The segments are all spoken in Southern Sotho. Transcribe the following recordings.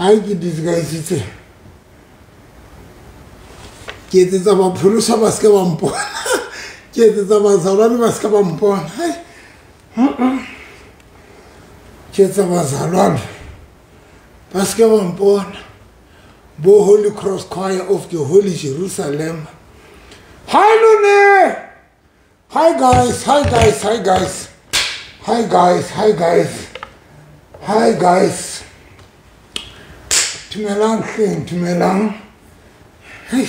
Hai ke disguise ke etsetsa bapholosa ba se ke ba mpona. Ke etsetsa bazalwane ba se ke ba mpona. Hai. Ke etsetsa bazalwane ba se ke ba mpona. Bo Holy Cross Choir of the Holy Jerusalem. Hi Lune! Hi guys, hi guys, hi guys. Hi guys, hi guys. Hi guys. Dumelang hleng, dumelang. Hey.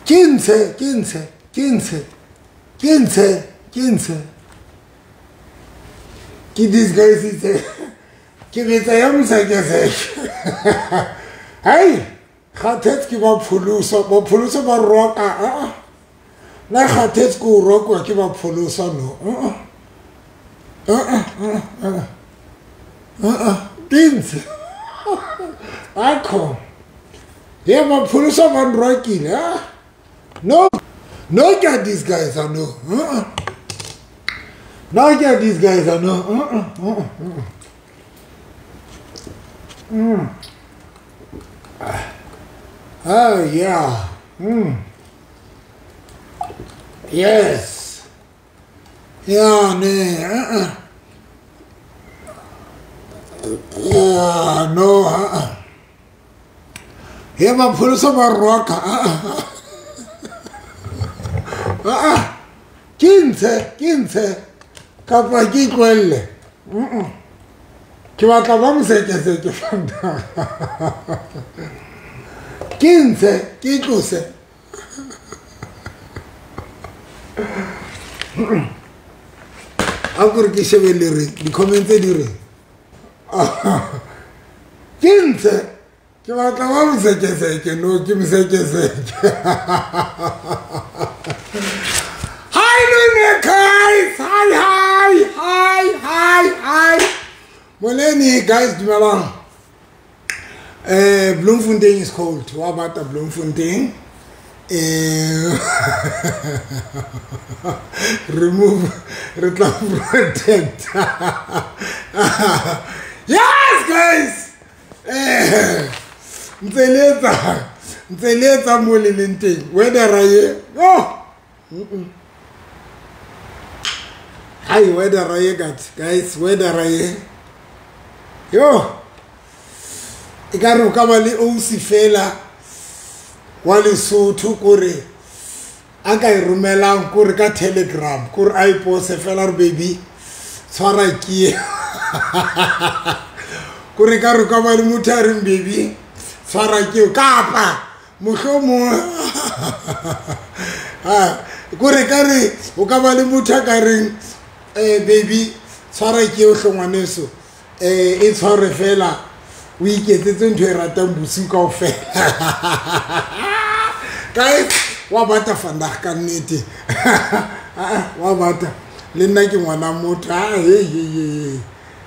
Ke ntshe, ke ntshe, ke ntshe. Ke ntshe, ke ntshe. Ke disguise ke betsa ya mosekeseke. Hey, kgathetse ke ba pholosa, ba pholosa ba roka. Nna kgathetse ke o rokwa ke ba pholosa no. Ke ntshe. Akho. Ye ba pholosa ba nrokile, ah. No. No get these guys, I know. No get these guys, I know. Oh yeah. Yes. Yeah, ne. Yeah, no. Ye ba pholosa ba roka. Ke ntshe, ke ntshe. Kapa ke tlohelle. Ke batla ba mosekeseke fanta. Ke ntshe, ke tlose. A kore ke shebe le re, di-comment tse di reng. Ke ntshe, ke batla ba mosekeseke, no, ke mosekeseke. Hi Lune guys, hi hi hi hi hi. Moleni guys, dumelang. Bloemfontein is cold. What about the Bloemfontein? Remove retla protect. Yes guys. Ntse le etsa mo le leng teng. Weather ye. Oh. Hi weather ye guys, weather ye. Yo. E ka re o ka ba le ausi fela wa Lesotho kore a ka e romelang kore ka Telegram kore a e pose fela re baby tshwara ke kore ka re ka ba le motho a reng baby tshwara ke kapa mohlomong kore ka re o ka ba le motho a ka reng baby tshwara ke o hle ngwaneso e tshware fela o iketsetse ntho e ratang bosiu kaofela. Guys, wa bata vandag ka nnete. Wa bata. Le nna ke ngwana motho. Hey hey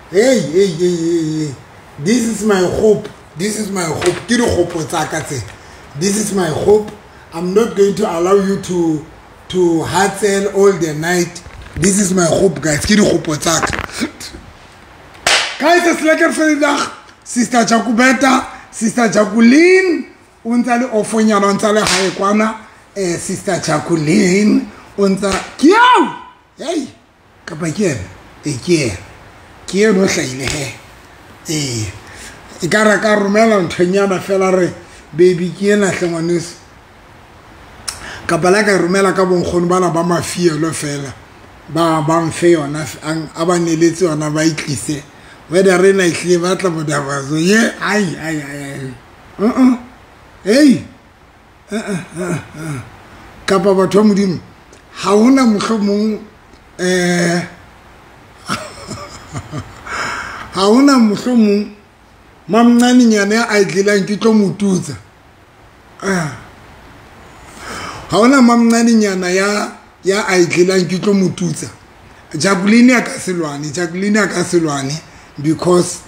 hey hey hey hey. This is my hope. This is my hope. Ke dikgopo tsa ka tse. This is my hope. I'm not going to allow you to hustle all the night. This is my hope guys. Ke dikgopo tsa ka. Guys, it's lekker vandag. Sister Jacobeta, Sister Jacqueline, o ntsa le ofonyana, o ntsa le hae kwana, Sister Jacqueline, o ntsa ke eo. Hey, kapa ke ena? E ke ena. Ke ena o hlahile he. E ka re ka romela nthonyana fela re baby ke ena hle ngwaneso. Kapa la ka romela ka bonkgono bana ba mafielo fela. Ba ba mfe yona, a ba neletse yona ba itlise. Whether re na itlile ba tla bodabazo ye ai ai ai. Hey. Kapa batho ba Modimo ha hona mohlomong ha hona mohlomong mamncane nyana a itlilang ke tlo motutsa. Ha hona mamncane nyana ya a itlilang ke tlo motutsa. Jacqueline a ka selwane, Jacqueline a ka selwane. Because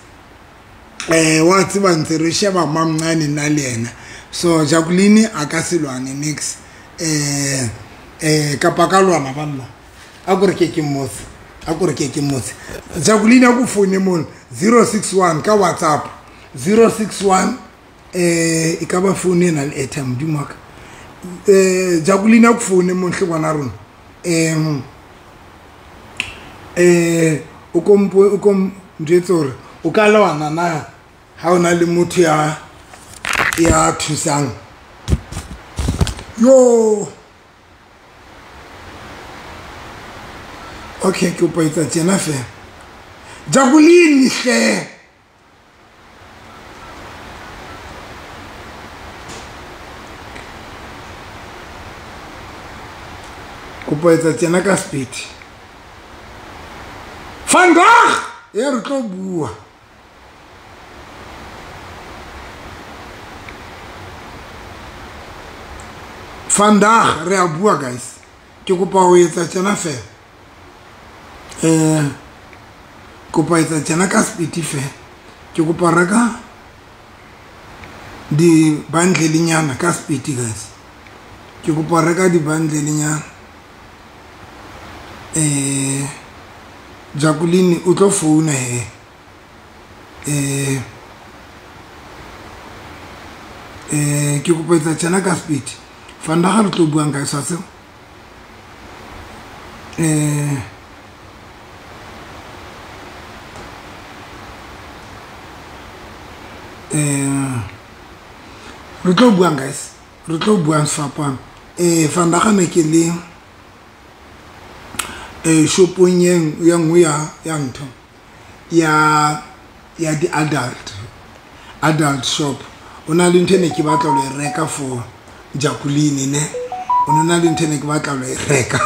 wa tseba ntse re sheba mamncane nna le yena. So Jacqueline a ka selwane next kapa ka lwana banna. A kore ke mmotse. A kore ke mmotse. Jacqueline a go phone mo 061 ka WhatsApp. 061 e ka ba phone ena le airtime modimo wa ka. Jacqueline a ku phone monhle ngwana rona. O kom njwetse hore o ka lwana na ha ona le motho ya thusang. Yo. Okay, ke kopa etsa tjena fela. Jacqueline hle. Kopa etsa tjena ka speed. Vandag e re tlo bua. Vandag re a bua guys. Ke kopa ho etsa tjena fela. Kopa etsa tjena ka speed fela. Ke kopa reka di bundle nyana ka speed guys. Ke kopa reka di bundle nyana. Jacqueline o tlo founa he. Ke kopa etsa tjena ka speed. Vandag re tlo buang ka sa seo. Re tlo buang guys. Re tlo buang sefapano. Vandag ne ke le shopong ya nngwe ya ntho ya di adult shop. O na le ntho ne ke batla lo e reka for Jacqueline ne. O na le ntho ne ke batla lo e reka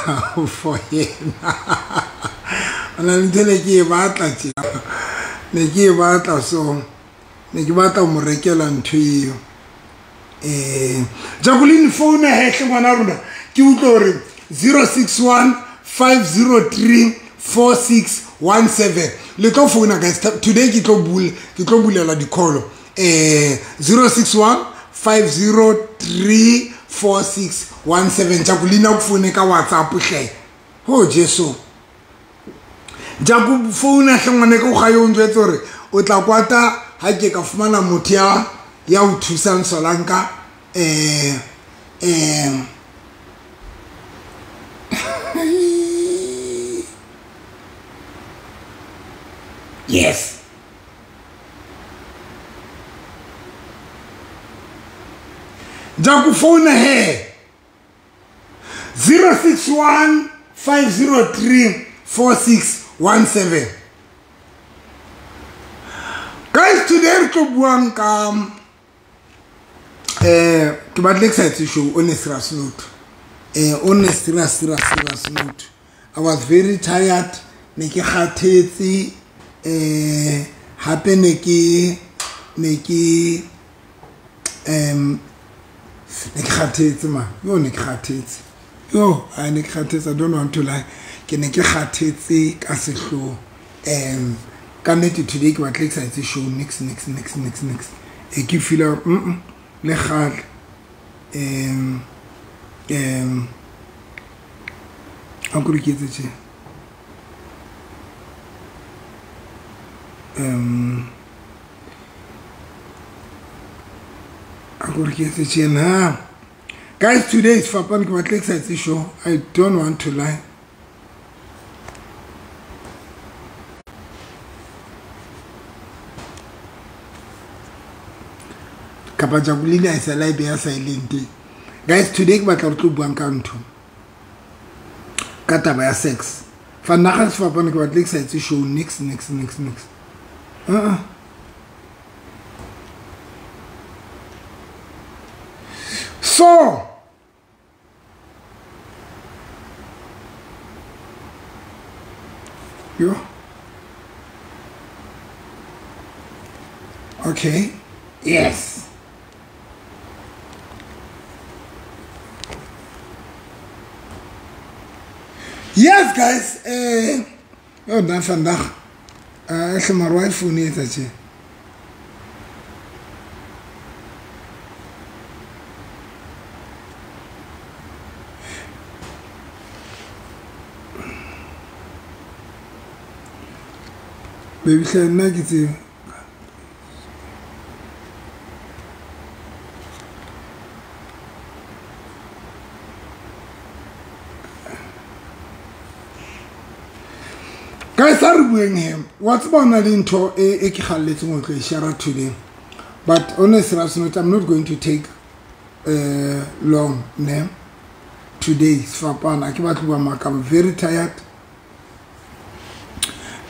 for yena. O na le ntho ne ke e batla tjena. Ne ke e batla so ne ke batla mo rekela ntho eo. Jacqueline phone hehle ngwana rona. Ke utlwe hore 061 503 4617. Le tlo founa guys. Today ke tlo bulela di-call. 061 503 4617. Jacqueline o foune ka WhatsApp hle. Ho Jesu. Jaku founa hle ngwana ke o ga yo njwetse hore o tla kwata ha ke ka fumana motho ya o thusang Solanka. Yes. Jaku phone he 061 503 4617. Guys, today re tlo buang ka ke batla ke sa etse show on a serious note. On a serious note. I was very tired. Ne ke kgathetse. Hape ne ke kgathetse ma. Yo ne ke kgathetse. Yo, I ne ke kgathetse. I don't want to lie. Ke ne ke kgathetse ka sehloho. Ka nnete today ke batla ke sa etse show next. E ke feel le kgale. A ko re ke etse tje. A ko re ke etse tjena. Guys, today is fapane ke batla ke sa etse show. I don't want to lie. Kapa Jacqueline a sa la e beha silent. Guys, today ke batla re tlo buang ka ntho. Ka taba ya sex. Fa nna ga sefapano ke batla ke sa etse show next. So yo. Okay. Yes. Yes, guys. Yo, dan vandag. Hle mara wa phone e etsa tje. Baby, hle nna ke tsebe. Guys, a re bueng he. Wa tseba ho na le ntho e ke kgalletseng ho tlo e share today. But on a serious note, I'm not going to take long ne today. Sefapana ke batlo bua maka, I'm very tired.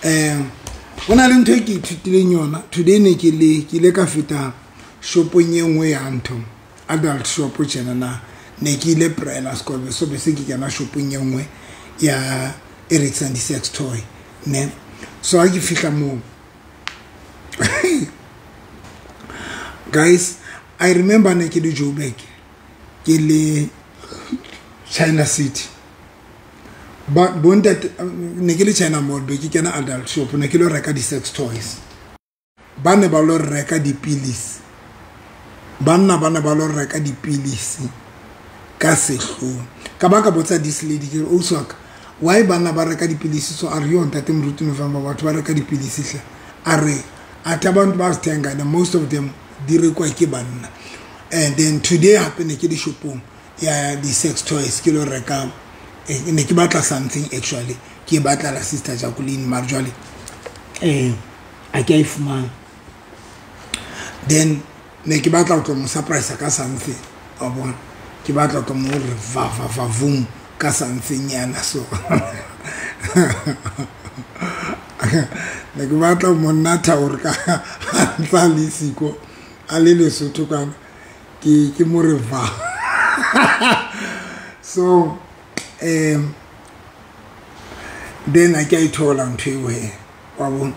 Ho na le ntho e ke ithutileng yona today. Ne ke le ke ile ka feta shopong e nngwe ya ntho, adult shop tjena na. Ne ke ile Prela Skobe, so bese ke kena shopong e nngwe ya e rekisang di-sex toy ne. So ha ke fihla moo, guys, I remember ne ke le Joburg, ke le China City, ba bontate ne ke le China Mall, be ke kena adult shop, ne ke lo reka di-sex toys. Ba ne ba lo reka dipilisi, banna ba ne ba lo reka dipilisi ka sehloho. Ka ba ka botsa this lady, ke re, ausi wa ka, why banna ba reka dipilisi? So a re, yo ntate Moruti November, batho ba reka dipilisi hle. A re athe abantu ba zithenga, and most of them di rekwa ke banna. And then today hape ne ke dishopong ya di-sex toys, ke lo reka, ne ke batla something actually, ke batla la sister Jacqueline, mare jwale a ke a e fumana. Then ne ke batla ho tlo mo surprise ka something, wa bona, ke batla ho tlo mo re va va va vum ka something nyana. So ne ke batla ho mo natha hore ka ntsa le siko a le Lesotho kana, ke mo re va. So then a ke a ithola ntho eo he, wa bona.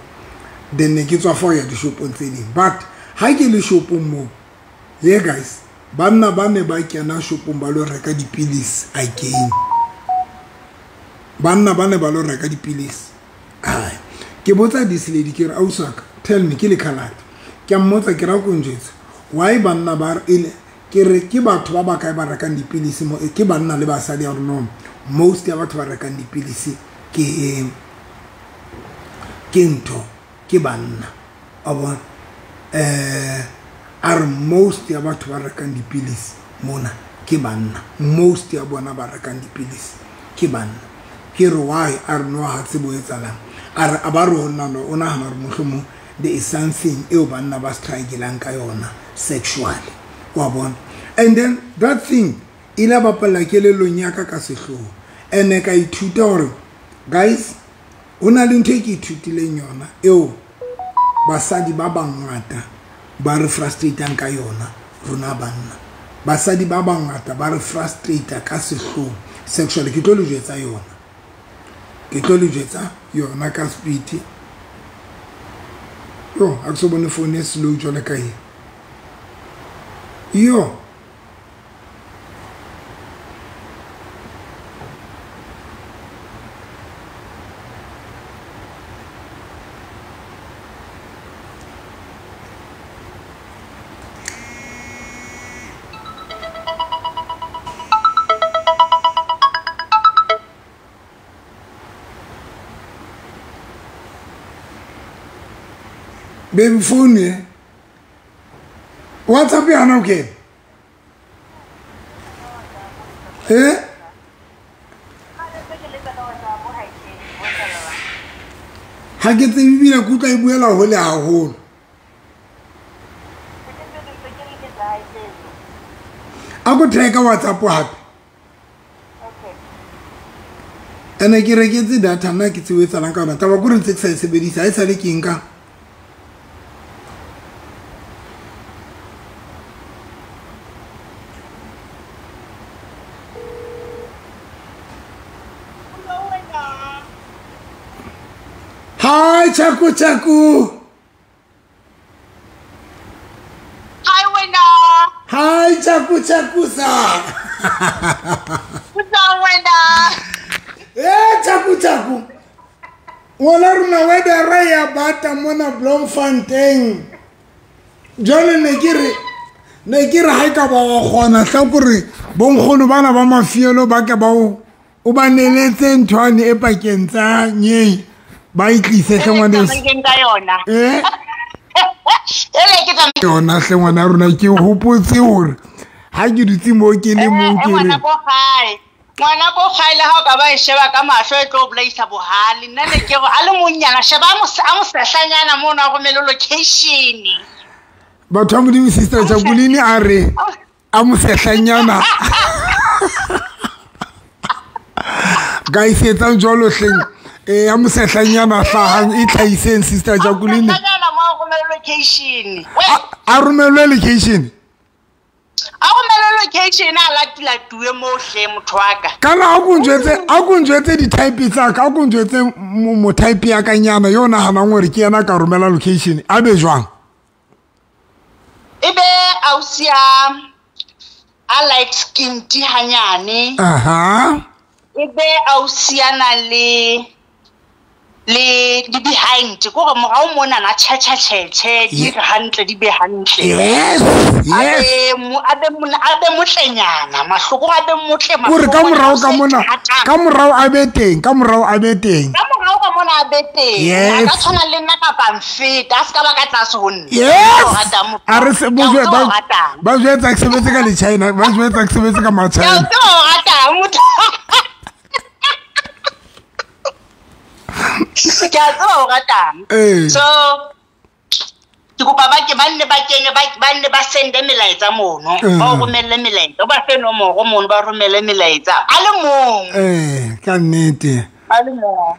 Then ne ke tswa for ya dishopong tse ding, but ha ke le shopong moo, yeah guys, banna ba ne ba kena shopong ba lo reka dipilisi again. Banna ba ne ba lo reka dipilisi. Ai, ke botsa this lady, ke re, ausi wa ka, tell me, ke le colored. Ke a mmotsa, ke ra ko njwetse, why banna ba re, ke re ke batho ba bakae ba rekang dipilisi mo, ke banna le basadi? A re no, most ya batho ba rekang dipilisi ke ntho, ke banna, wa bona. A re most ya batho ba rekang dipilisi mona ke banna, most ya bona ba rekang dipilisi ke banna. Ke re why? A re no, ha tsebo e etsahalang. A re a ba re ho nna no, o nahana hore mohlomong there is something eo banna ba struggle-ang ka yona sexually, wa bona. And then that thing e ile bapalla kelellong ya ka ka sehloho. And ka ithuta hore guys, ho na le ntho e ke ithutileng yona eo basadi ba bangata ba re frustrate-ang ka yona rona banna. Basadi ba bangata ba re frustrate ka sehloho sexually. Ke tlo le jwetsa yona, ke tlo le jwetsa yona ka speed. Yo, ha ke so bone phone e slow jwale ka e. Yo, baby, phone e WhatsApp yana okay? Eh? Ha ke tsebe ebile ke utlwa e buela hole haholo. A ko try ka WhatsApp hape. Ene ke reketse data nna ke tsebe etsahalang ka yona. Taba ke hore ntse ke sa e sebedisa, ha esale ke nka. Hi, Chaku Chaku. Hi, Wena. Hi, Chaku Chaku sa. What's up, Wena? Eh, Chaku Chaku. Ngwana rona weather ya bata mona Bloemfontein. Jwale ne ke re ha e ka ba wa kgona hla kore bonkgono bana ba mafielo ba ke ba o ba neletse nthwane e pakeng tsa nyei. Ba itlise hle ngwaneso. Eh? Yona hle ngwana rona, ke hopotse hore ha ke dutse moo ke le mong ke re Ngwana ko kgaile ha o ka ba e sheba ka mahlo e tlo bolaisa bohale. Nna ne ke re a le monyana sheba a mosehlanyana mono a romele location. Batho ba Modimo, Sister Jacqueline a re a mosehlanyana. Guys, etsang jwalo hleng. A mosehlanyana hlahang e tlhahiseng Sister Jacqueline. A romelwe location. A romelwe location a latulatuwe mo hle motho wa ka. Kana a go njwetse di-type tsa ka, a go njwetse mo type ya ka nyana yo nahanang hore ke yena ka romela location. A be jwang? E be ausi a light skin di hanyane. Aha. E be ausi a na le di behind ko re morao mona na cha cha che che di hantle di be hantle. Yes, yes. A be motlenyana mahloko a be motle mahloko. Gore ka morao ka mona, ka morao a be teng, ka morao a be teng. Ka morao ka mona a be teng. A ka tshwana le nna kapa mfeta, a ska ba ka tlase ho nna. Yes. A re se bojwe ba jwetsa ke sebetse ka le China, ba jwetsa ke sebetse ka ma China. Ke o rata motho. Ke a tseba o ratang. So ke kopa ba ke ba nne ba kene ba nne ba sende melaetsa mono, ba o romelle melaetsa, o ba fe nomoro mono ba romelle melaetsa a le mong. Ka nnete. A le mong.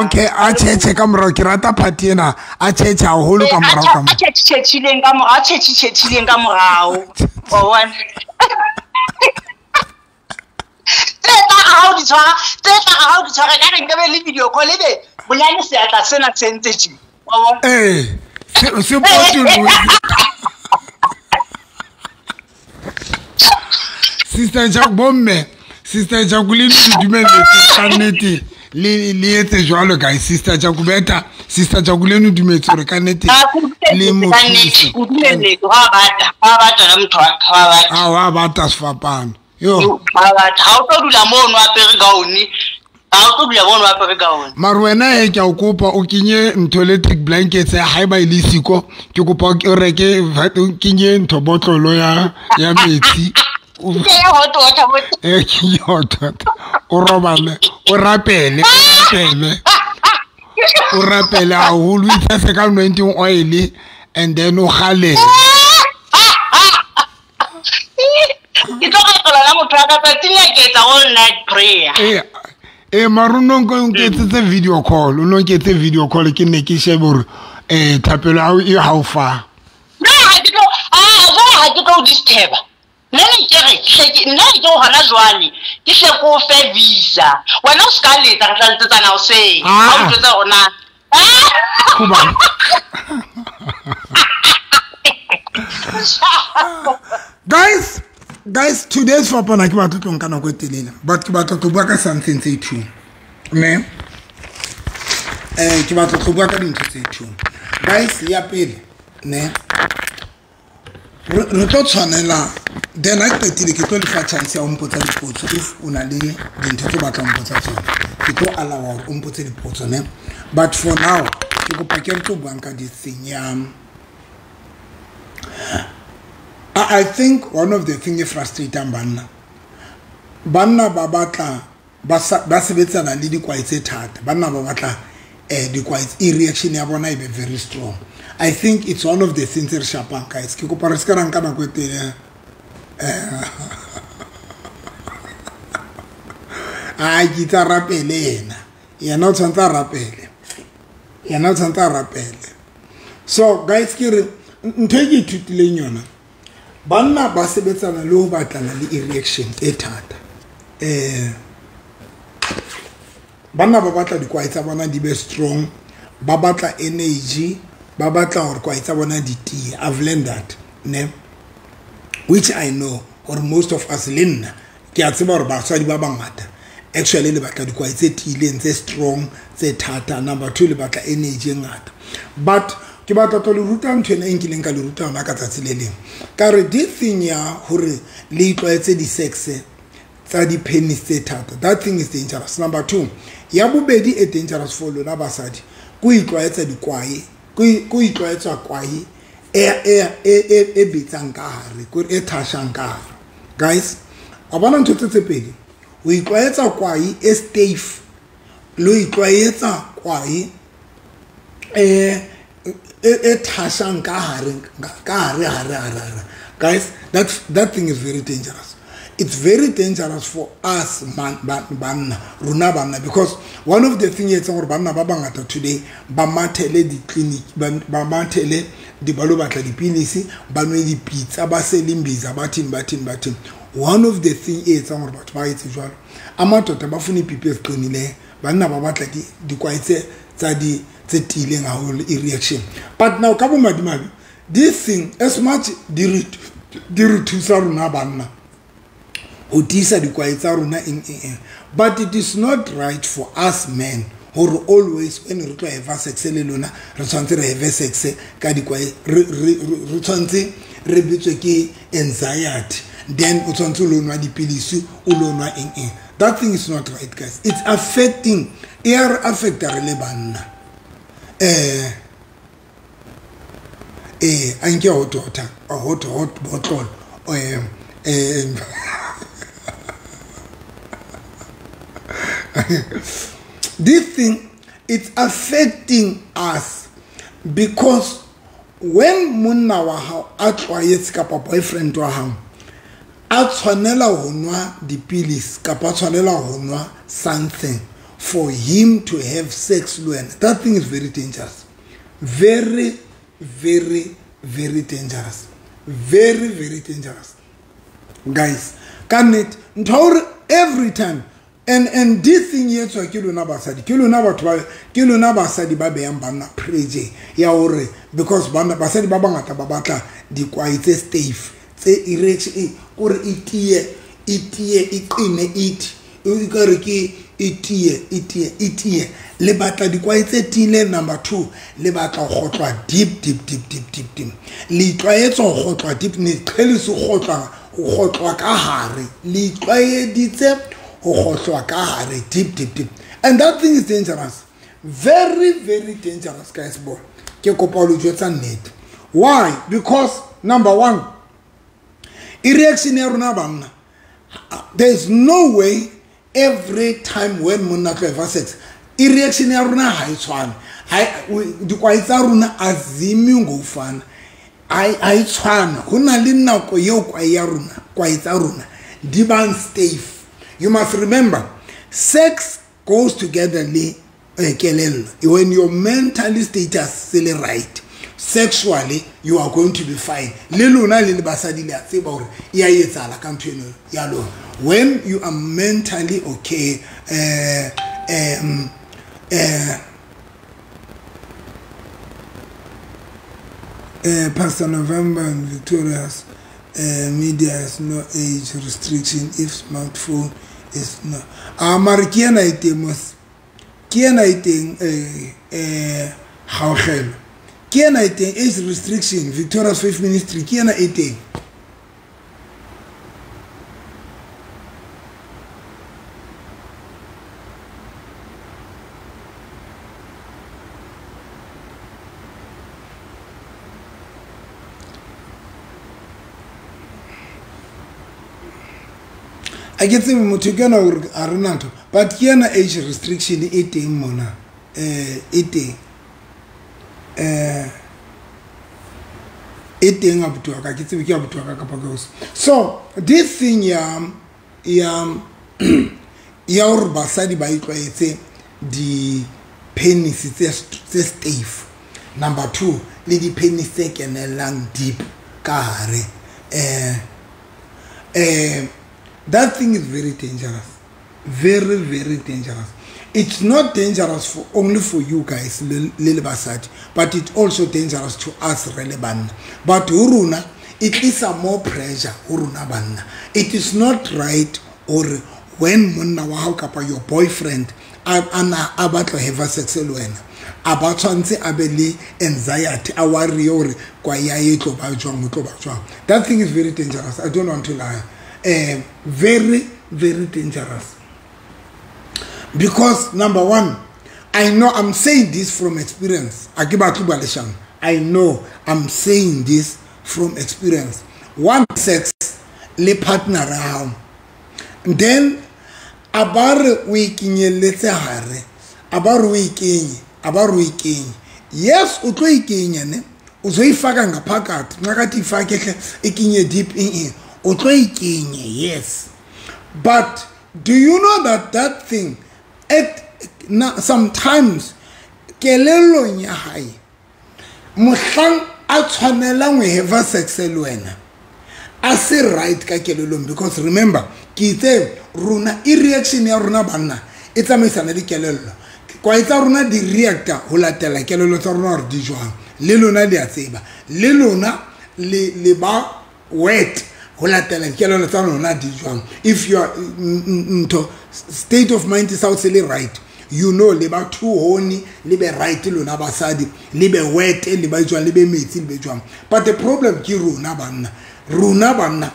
Okay, a tjhetjhe ka morao, ke rata party ena, a tjhetjhe haholo ka morao ka morao. A tjhetjhileng ka morao, a tjhetjhileng ka morao. O bona. Tse tla ha o di tshwara, tse tla ha o di tshwara ka re nke be le video call ebe bonyane seatla sena se ntse tje. Wa bona? Se potolohe. Sister Jack bomme, Sister Jacqueline le dumelletse ka nnete le etse jwalo guys. Sister Jacobeta, Sister Jacqueline o dumetse hore ka nnete le mo thuse. O dumelletse ha batla, ha batla na motho wa ka, ha batla. Ha wa batla sefapano. Yo. Ha batla, ha o tlo dula mono apere gaone. Ha o tlo dula mono apere gaone. Mara wena e ke a o kopa o kenye ntho electric blankets ya haeba e le siko, ke kopa o reke o kenye ntho botlolo ya metsi. Ke ya hot water bottle. Ke hot water. O robale, o rapele, o rapele. O rapele haholo, o itshase ka anointing oil and then o kgalele. Ke tlo rapela la motho wa ka tsatsing la ke etsa all night prayer. Mara o no nketsetse video call, o no nketse video call ke ne ke shebe hore thapelo ya hao e how far. Nna ha ke tlo ha ke tlo disturb. Nna ne ke re nna ke hona jwale ke hle ko fe visa. Wena o ska letsa re tla letsetsana hoseng. Ha o ntjwetsa hore na. Kuba. Guys, today's fapana ke batla tlo nka nako e telele, but ke batla tlo bua ka something tse two. Ne? Ke batla tlo bua ka dintho tse two. Guys, ya pele, ne? Re tlo tshwanela then I qetile ke tlo lefa chance ya ho mpotsa dipotso if o na le dintho tse batlang mpotsa tsona. Ke tlo allow hore o mpotse dipotso, ne? But for now, ke kopa ke re tlo buang ka this thing ya I think one of the things e frustrating banna. Banna ba batla ba sebetsana le dikwai tse thata. Banna ba batla dikwai e reaction ya bona e be very strong. I think it's one of the things re shapang guys. Ke kopa re se ka ra nka nako e telele. A ke tsa rapele yena. Yena o tshwantse a rapele. Yena o tshwantse a rapele. So guys, ke re ntho e ke ithutileng yona, banna ba sebetsana le ho batlana le erection e thata. Banna ba batla dikwai tsa bona di be strong, ba batla energy, ba batla hore kwai tsa bona di tiye. I've learned that, ne? Which I know or most of us le nna ke a tseba hore basadi ba bangata actually le batla dikwai tse tiileng, tse strong, tse thata. Number 2, le batla energy e ngata. But ke batla tlo le ruta ntho ena e nkileng ka le ruta yona ka tsatsi le leng. Ka re this thing ya hore le itlwaetse di-sex tsa di-penis tse thata, that thing is dangerous. Number 2, ya bobedi e dangerous for lona basadi, ko itlwaetsa dikwai, ko itlwaetsa kwai e betsang ka hare, ko e thashang ka hare. Guys, a bona ntho tse pedi, O itlwaetsa kwai e safe le o itlwaetsa kwai e thashang ka hare hare. Guys, that thing is very dangerous. It's very dangerous for us banna, rona banna, because one of the things etsang gore banna ba bangata today ba mathele di clinic, ba mathele di ba lo batla dipilisi, ba nwe dipitsa, ba sele imbiza, bathini. One of the thing etsang gore batho ba etse jwalo, amadoda ba funa ipipi eziqinileyo, banna ba batla dikwai tsa di tse tiileng haholo e-reaction. But now ka bomadimabe, this thing as much di re thusa rona banna ho tiisa dikwai tsa rona eng, but it is not right for us men hore always when re tlo have sex le lona re tshwantse re have sex ka dikwai, re tshwantse re bitswe ke anxiety, then o tshwantse o lo nwa dipilisi, o lo nwa eng. That thing is not right, guys. It's affecting, e a re affecta re le banna. A nke hot water, a hot bottle, this thing, it's affecting us because when monna wa hao a tlwaetse kapa boyfriend wa hao a tshwanela ho nwa dipilisi kapa a tshwanela ho nwa something for him to have sex le wena, that thing is very dangerous. Very, very, very dangerous. Very, very dangerous. Guys, ka nnete ntho hore every time and this thing e etswa ke lona basadi, ke lona batho ba, ke lona basadi ba behang banna pressure ya hore because banna basadi ba bangata ba batla dikwai tse safe, tse erection e kore e tiye e qine it e ka re ke e tiye le batla dikwai tse tiileng. Number 2, le batla ho kgotlwa deep deep deep deep deep deep, le itlwaetsa ho kgotlwa deep, ne qhelise ho kgotlwa ka hare, le itlwaeditse ho kgotlwa ka hare deep deep deep, and that thing is dangerous, very very dangerous, guys. Bo ke kopa lo jwetsa nnete. Why? Because number 1, e-reaction ya rona banna, there is no way every time when monna tlo have sex e-reaction ya rona ha e tshwane, dikwai tsa rona a zimi ngofana, ha e tshwane. Ho na le nako eo kwai ya rona, kwai tsa rona di bang safe. You must remember, sex goes together le kelello. When your mentally status is right, sexually you are going to be fine. Le lona le basadi le a tseba hore e a etsahala ka ntho eno ya lona. When you are mentally okay, Pastor November and Victoria's media has no age restriction if smartphone is not. Mare ke ena e teng mos, ke ena e teng kgaogelo, ke ena e teng age restriction, Victoria's Faith Ministry ke ena e teng. A ke tsebe motho ke yena hore a re na ntho, but ke yena age restriction e teng mona, e teng, e teng abuti wa ka, ke tsebe ke abuti wa ka kapa ke oso. So this thing ya ya hore basadi ba itlwaetse di-penis tse safe, number 2, le di-penis tse kenellang deep ka hare, that thing is very dangerous, very very dangerous. It's not dangerous for only for you guys le le basadi, but it's also dangerous to us re le banna. But ho rona it tlisa more pressure ho rona banna. It is not right or when monna wa hao kapa your boyfriend a batla have sex le wena, a ba tshwantse a be le anxiety, a worry hore kwa ya e tlo ba jwang, o tlo ba jwang. That thing is very dangerous. I don't want to lie. Very very dangerous, because number 1, I know I'm saying this from experience. I know I'm saying this from experience. One sex le partner around, then A ba re o e kenyelletse hare, a ba re o e kenye, a ba re o e kenye. Yes, o tlo e kenya ne, uzoyifaka ngaphakathi, nqakathi ifake hle ikinye deep in, o tlo e kenye, yes. But do you know that that thing at na, sometimes kelellong ya hae mohlang a tshwanelang ho have sex le wena a se right ka kelellong, because remember ke itse rona e reaction ya rona banna e tsamaisana le kelello. Kwa etsa rona di reacta ho latela kelello tsa rona hore di jwang, le lona le a tseba, le lona le ba wet ho latela kelello tsa lona di jwang. If you are ntho state of mind is out le right, you know le ba too horny, le be right lona basadi, le be wet, le ba jwang, le be metsi, le be jwang. But the problem ke rona banna, rona banna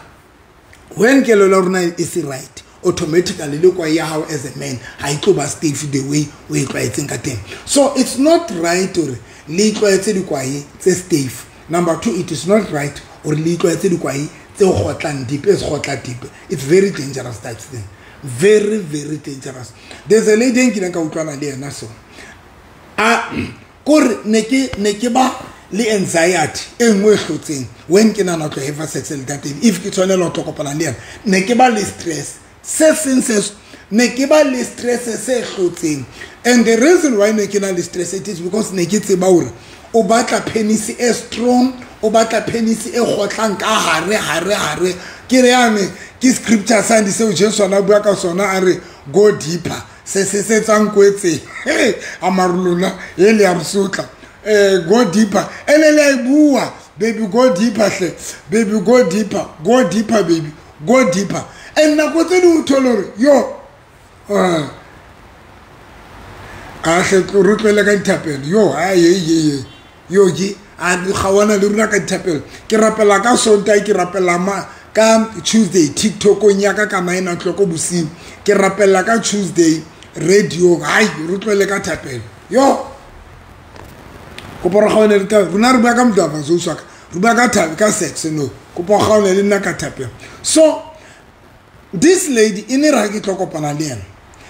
when kelello rona is right, automatically look why how as a man ha e tlo ba stiff the way o e tlwaetseng ka teng. So it's not right hore le tlwaetse dikwae tse stiff. Number two, it is not right hore le tlwaetse dikwae tse gotlang deep, e gotla deep. It's very dangerous, that thing. Very, very dangerous. There's a lady nkileng ka utlwana le yena so a kore ne ke ba le anxiety e nngwe e hlotseng when ke nana tlo have sex le ntate, if ke tshwanela ho tlo kopana le yena, ne ke ba le stress se seng se ne ke ba le stress se hlotseng. And the reason why ne ke na le stress, it is because ne ke tseba hore o batla penis e strong, o batla penis e gotlang ka hare hare hare. Ke re yane ke scripture sa ndi seo Jesu ana bua ka sona a re go deeper, se se se tsang kwetse a marulona e le ya msotla, go deeper, ene le bua baby go deeper hle, baby go deeper, go deeper baby, go deeper. And nako tse di o thole hore yo a hle re tlohele ka dithapelo, yo a ye ye yo ke a gawana le rona ka dithapelo. Ke rapela ka Sontaha, ke rapela ma ka Tuesday TikTokong ya ka ka 9 o'clock bosiu, ke rapela ka Tuesday radio. Hai re tlohele ka thapelo yo kopo re gaone le ka rona, re bua ka motho so swaka, re bua ka thabe ka sex no, kopo gaone le nna ka thapelo. So this lady e ne ra ke tlo kopana le yena,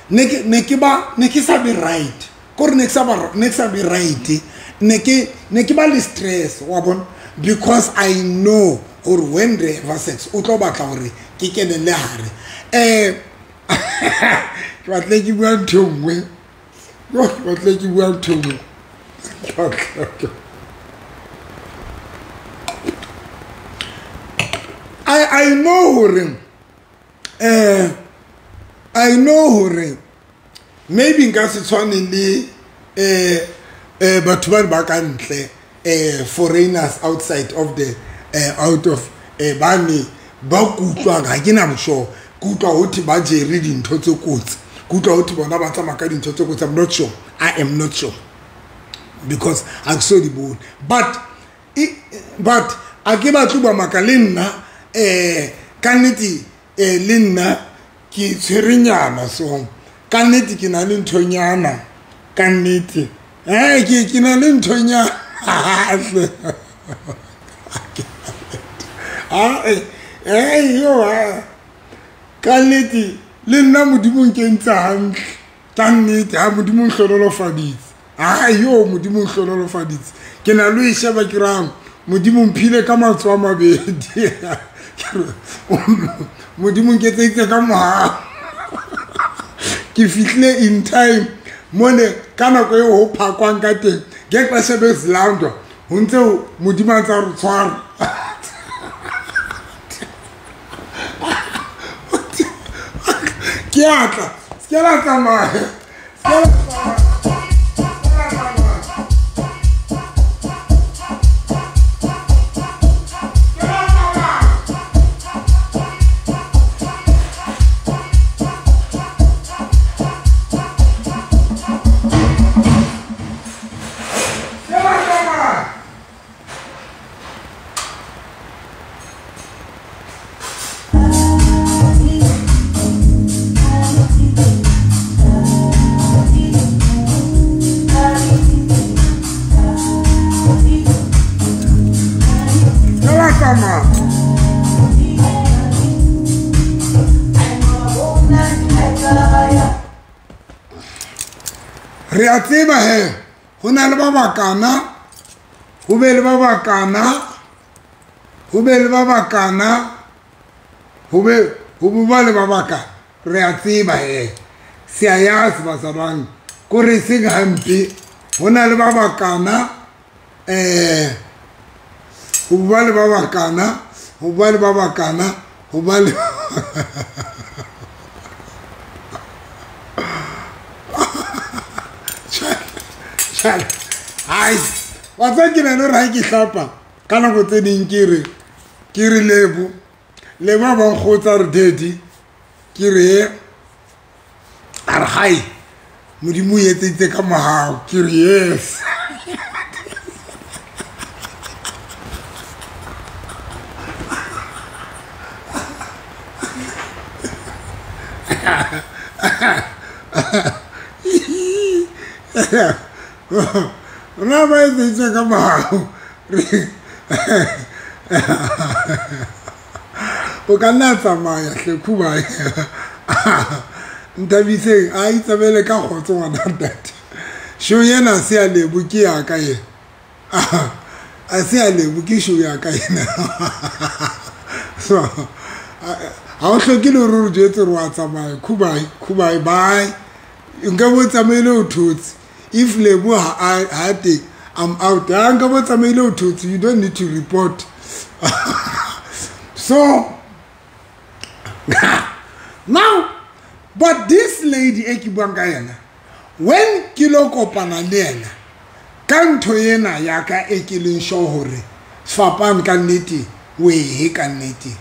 ne ke ba ne ke sa be right, kore ne ke sa ba ne ke sa be right, ne ke ba le stress wa bona, because I know or when re have sex o tlo batla hore ke kene le hare. Ke batle ke bua ntho nngwe, yo ke batle ke bua ntho nngwe. I know hore I know hore maybe nka se tshwane le batho ba ka ntle, foreigners outside of the out of bane ba kutlwang, ha ke na mosho kutlwa ho ba jere dintho tse kotsi, kutlwa ho bona ba tsamaya ka dintho tse kotsi. I'm not sure, I am not sure because ha ke so di bone, but a ke batle ba maka le nna ka nnete le nna ke tshwerenyana, so ka nnete ke na le nthonyana, ka nnete ke na le nthonyana. Yo ka nnete le nna Modimo nke ntse hantle ka nnete, ha Modimo nhlololofaditse, ha yo Modimo nhlololofaditse, ke na le e sheba ke rang Modimo mphile ka matsoho a mabedi, Modimo nketseditse ka mohau, ke fihlile in time mone ka nako eo ho phakwang ka teng, ke tla shebe selandwa ho ntse Modimo a ntsa re tshwara. Ke atla se ke la tsamaya, se ke la tsamaya. Re a tseba he ho na le ba bakana, ho be le ba bakana, ho be le ba bakana, ho be ho ba le ba bakana. Re a tseba he se a yazi bazalwane kore seng hampe ho na le ba bakana, ho ba le ba bakana, ho ba le ba bakana, ho ba le ai wa tseba ke na le hore ha ke hlapa ka nako tse ding ke re Lebo Lebo ba nkgotsa re daddy ke re a re hai Modimo o etseditse ka mohau ke re yes. Rona ba etseditse ka mohau o ka nna tsamaya hle khubae Nthabiseng a itsabele ka kgotso ngwana ntate. Show ena se ya Lebo ke ya ka ena. A se ya Lebo ke show ya ka ena. So ha o hloke le hore o jwetse hore wa tsamaya khubae khubae bye. Nka bo tsamaile o thotse. If Lebo ha teng I'm out. Nka bo tsamaile o thotse, you don't need to report. So now but this lady e ke buang ka yena, when ke lo kopana le yena ka ntho ena ya ka e ke leng sure hore sefapano ka nnete wehe ka nnete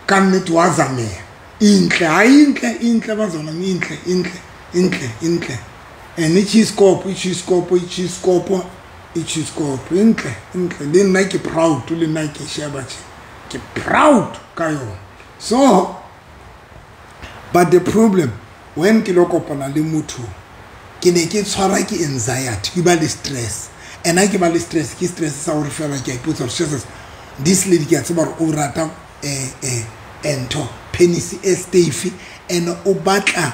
ka nnete wa zameya intle ha intle intle bazalwane intle intle intle intle and itjhiskopo itjhiskopo itjhiskopo itjhiskopo intle intle le nna ke proud le nna ke sheba tje ke proud ka yona. So but the problem when ke lo kopana le motho ke ne ke tshwara ke anxiety ke ba le stress and ha ke ba le stress ke stress sa hore fela ke a ipotsa hore this lady ke a tseba hore o rata ntho penis e stiff and o batla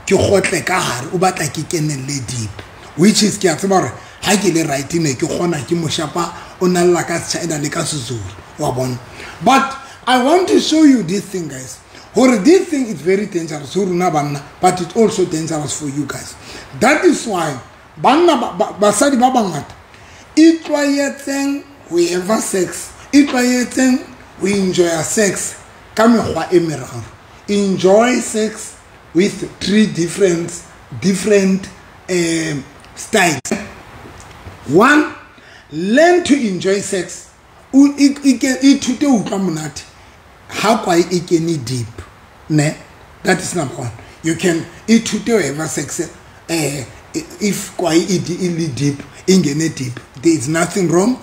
ke kgotle ka hare o batla ke kenelle deep which is ke a tseba hore ha ke le right ne ke kgona ke moshapa o nalla ka China le ka Sezulu wa bona. But I want to show you this thing guys. Hore this thing is very dangerous ho rona banna, but it's also dangerous for you guys. That is why banna basadi ba bangata itlwaetseng ho have sex, itlwaetseng ho enjoy sex ka mekgwa e meraro. Enjoy sex with three different styles. One, learn to enjoy sex. O ithute ho utlwa monate ha kwae e kene deep ne. That is number one. You can ithute have sex if kwae e le deep ingene deep, there is nothing wrong.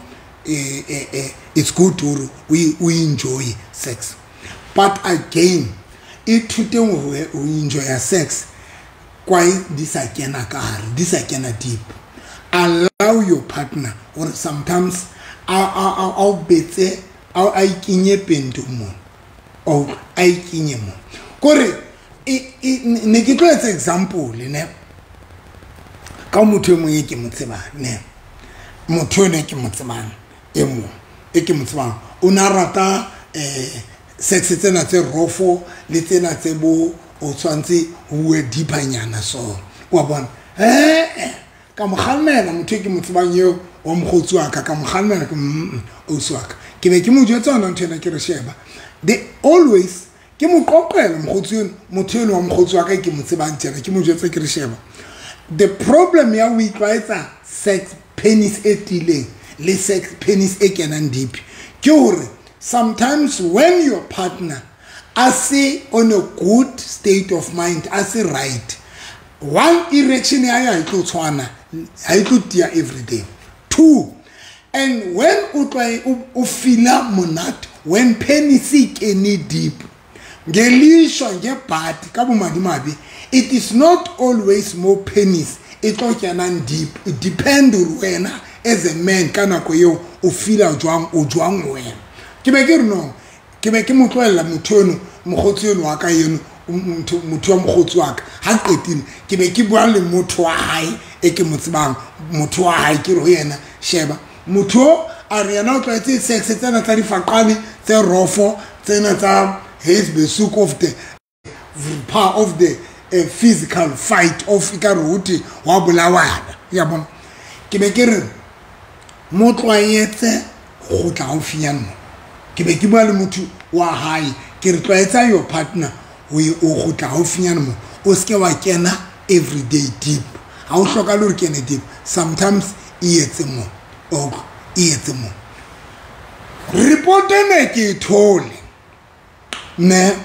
It's good to we enjoy sex. But again, ithute ho enjoy sex kwae di sa kena ka hare, di sa kena deep. Allow your partner or sometimes a betse a ikinye pento mo or a ikinye mo kore ne ke tlo etsa example ne ka motho e mong e ke mo tsebang ne motho ene ke mo tsebang e mong e ke mo tsebang o na rata sex tsena tse rofo le tsena tse bo o tshwantse ho bue deepanyana so wa bona ka mo kgalemela motho e ke mo tsebang eo wa mokgotsi wa ka ka mo kgalemela ke ausi wa ka ke be ke mo jwetsa yona ntho ena ke re sheba they always ke mo qoqela mokgotsi eno motho eno wa mokgotsi wa ka ke mo tsebang tjena ke mo jwetsa ke re sheba the problem ya ho itlwaetsa sex penis e tiileng le sex penis e kenang deep ke hore sometimes when your partner a se on a good state of mind a se right, one erection ya ha e tlo tshwana ha e tlo tia every day. Two, and when o tlwae o feela monate when penis e kene deep ngelishwa ngebhadi ka bomadimabe, it is not always more penis e tlo kenang deep. It depend hore wena as a man ka nako eo o feela jwang o jwang wena. Ke be ke re no ke be ke mo tlohella motho eno Mokgotsi eno wa ka eno motho wa mokgotsi wa ka ha qetile ke be ke bua le motho wa hae e ke mo tsebang motho wa hae ke re ho yena sheba motho a re yena o tlwaetse sex tsena tsa difaqane tse rofo tsena tsa his besuk of the power of the physical fight of ekare hote wa bolawana ya bona ke be ke re mo tlwaetse go tla haufinyana mo ke be ke bua le motho wa hae ke re tlwaetsa your partner o go tla haufinyana mo o seke wa kena everyday deep ha o hloka le hore kene deep sometimes e etse mo o e etse mo report ene ke thole ne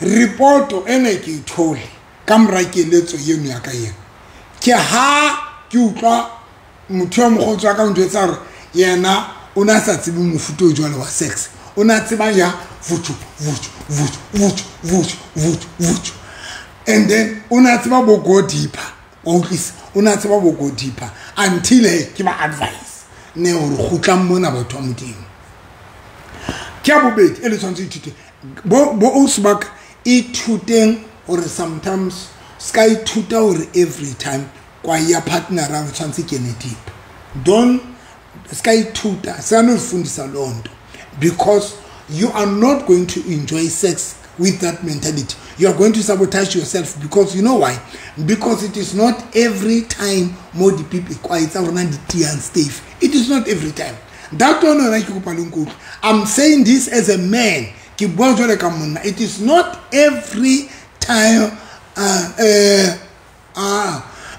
report ene ke thole ka mora keletso eno ya ka ena ke ha ke utlwa motho wa mokgotsi wa ka ntho tsa re yena o na sa tsebe mofuta o jwalo wa sex o na tseba ya vuchu vuchu vuchu vuchu vuchu vuchu vuchu and then o na tseba bo go deeper o utlwisa o na tseba bo go deeper until ke ba advice ne hore kgutlang mona batho ba Modimo ke ya bobedi e le tshwanetse ithute bo osbak ithuteng hore sometimes ska ithuta hore every time kwa ya partner ra tshwanetse kene deep don't ska ithuta sa no fundisa lonto because you are not going to enjoy sex with that mentality. You are going to sabotage yourself because you know why? Because it is not every time more the people quiet and safe. It is not every time. That one I'm saying this as a man. It is not every time.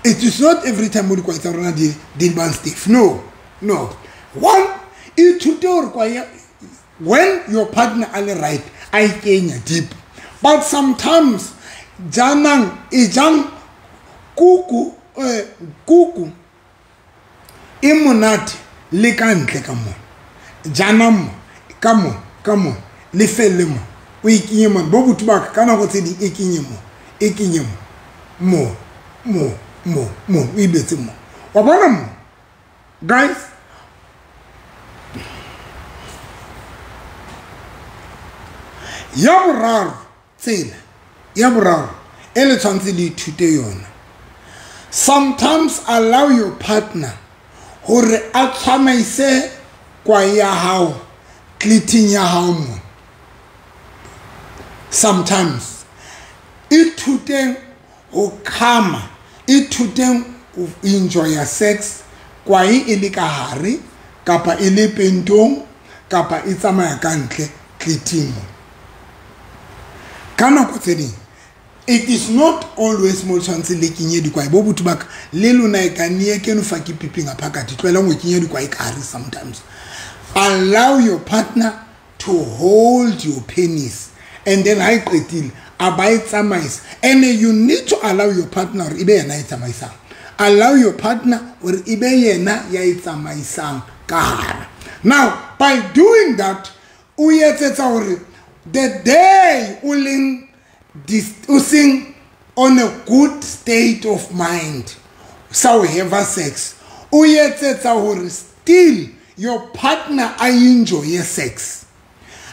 It is not every time. No, no. One, it when your partner are right, I kenya deep. But sometimes janang ijang kuku kuku imonate le ka ntle ka mo janang ka mo le felle mo o ikinye mo bo botho ba ka nako tse di ikinye mo mo mo mo o ibetse mo wa bona mo guys. Ya boraro tsela ya boraro e le tshwanetse le ithute yona sometimes allow your partner hore a tsamaise kwa ya hao cliting ya hao mo sometimes ithuteng ho khama ithuteng ho enjoy your sex kwa e le ka hare kapa e le pentong kapa e tsamaya ka ntle cliting mo. Ka nako tse ding it is not always mo tshwanetse le kenye dikwai bo botho baka le lona e ka nie ke no fa ke piping phakathi tlohela go kenye dikwai ka hare sometimes allow your partner to hold your penis and then ha e qetile a ba e tsamaisa and you need to allow your partner hore ebe yena e tsamaisang allow your partner hore ebe yena ya e tsamaisang ka hare. Now by doing that o etsetsa hore the day o sing on a good state of mind so have sex o etsetsa hore still your partner I enjoy sex.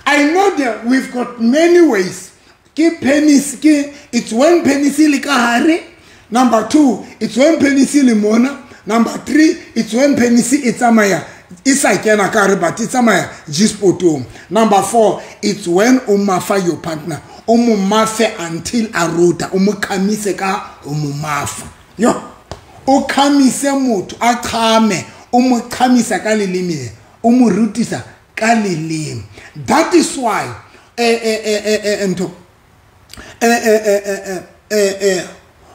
I know that we've got many ways. Ke penis ke it's when penis le ka hare. Number 2, it's when penis le mona. Number 3, it's when penis e tsamaya e sa kena ka hare but e tsamaya G-spotong. Number 4, it's when o mafa your partner o mo mafe until a rota o mo khamise ka o mo mafa yo o khamise motho a qhame o mo khamisa ka leleme o mo rutisa ka leleme. That is why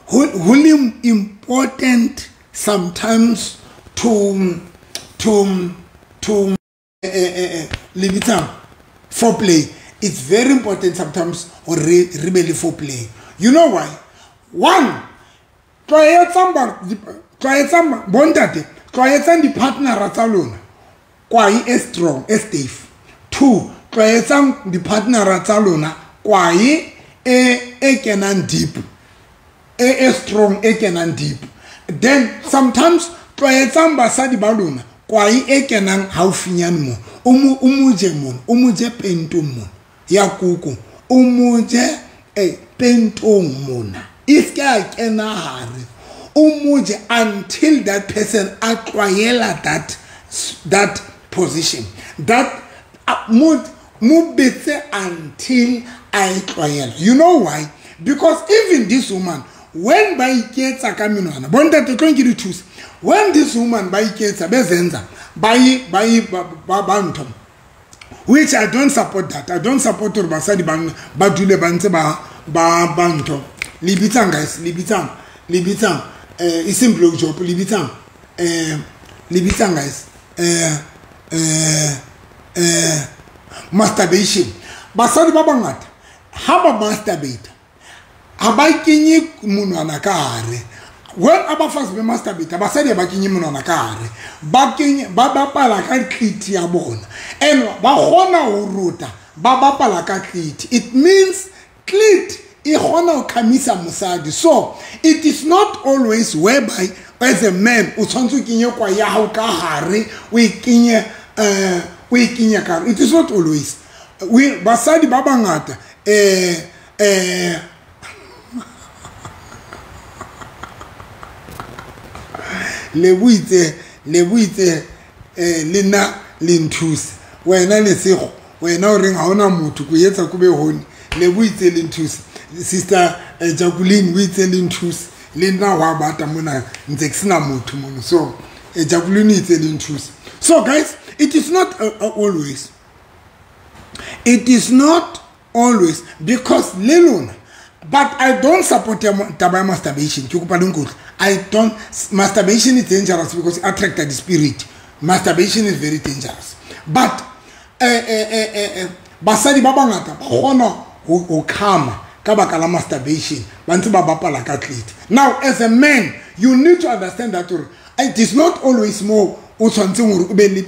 ho important sometimes to lebitsa foreplay. It's very important sometimes or rebel foreplay. You know why? One, tlwaetsang bontate tlwaetsang di-partnera tsa lona kwae e strong e safe. 2, tlwaetsang di-partnera tsa lona kwae e kenang deep e strong e kenang deep. Then sometimes tlwaetsang basadi ba lona kwae e kenang haufinyane mo o mo je mo o mo je pentong mo ya kuku O mo je pentong mona. E se ka kena hare. O mo je until that person a tlwaela that position. That mo betse until a tlwaela. You know why? Because even this woman, when ba iketsa ka menwana, bontate tlo nke di thusa. When this woman ba iketsa bezenza ba ntho, which I don't support that. I don't support gore basadi ba dule ba ntse ba ntho. Le bitsang guys, le bitsang, e simple job, le bitsang, le bitsang guys, masturbation. Basadi ba bangata ha ba masturbate, ha ba kenye monwana ka hare. When abafazi be masturbate, basadi ba kenye monwana ka hare, ba kenye ba bapala ka clit ya bona, and ba kgona ho ruta ba bapala ka clit. It means clit e kgona ho khamisa mosadi. So it is not always whereby as a man o tshwantse o kenye kwa ya hao ka hare, o e kenye ka hare. It is not always. We basadi ba bangata le buitse le nna le nthuse. Wena Lesego, wena o reng ha ona motho ko etsa ko be hone. Le buitse le nthuse. Sister Jacqueline o itse le nthuse. Le nna wa bata mona ntse ke sena motho mono. So Jacqueline itse le nthuse. So guys, it is not always. It is not always because le lona. But I don't support taba ya masturbation. Ke kopa le nkutlwe. I don't. Masturbation is dangerous because it attracts the spirit. Masturbation is very dangerous. But basadi ba bangata ba kgona ho khama ka baka la masturbation, ba ntse ba bapala ka clit. Now as a man, you need to understand that it is not always more o tshwantseng hore o be le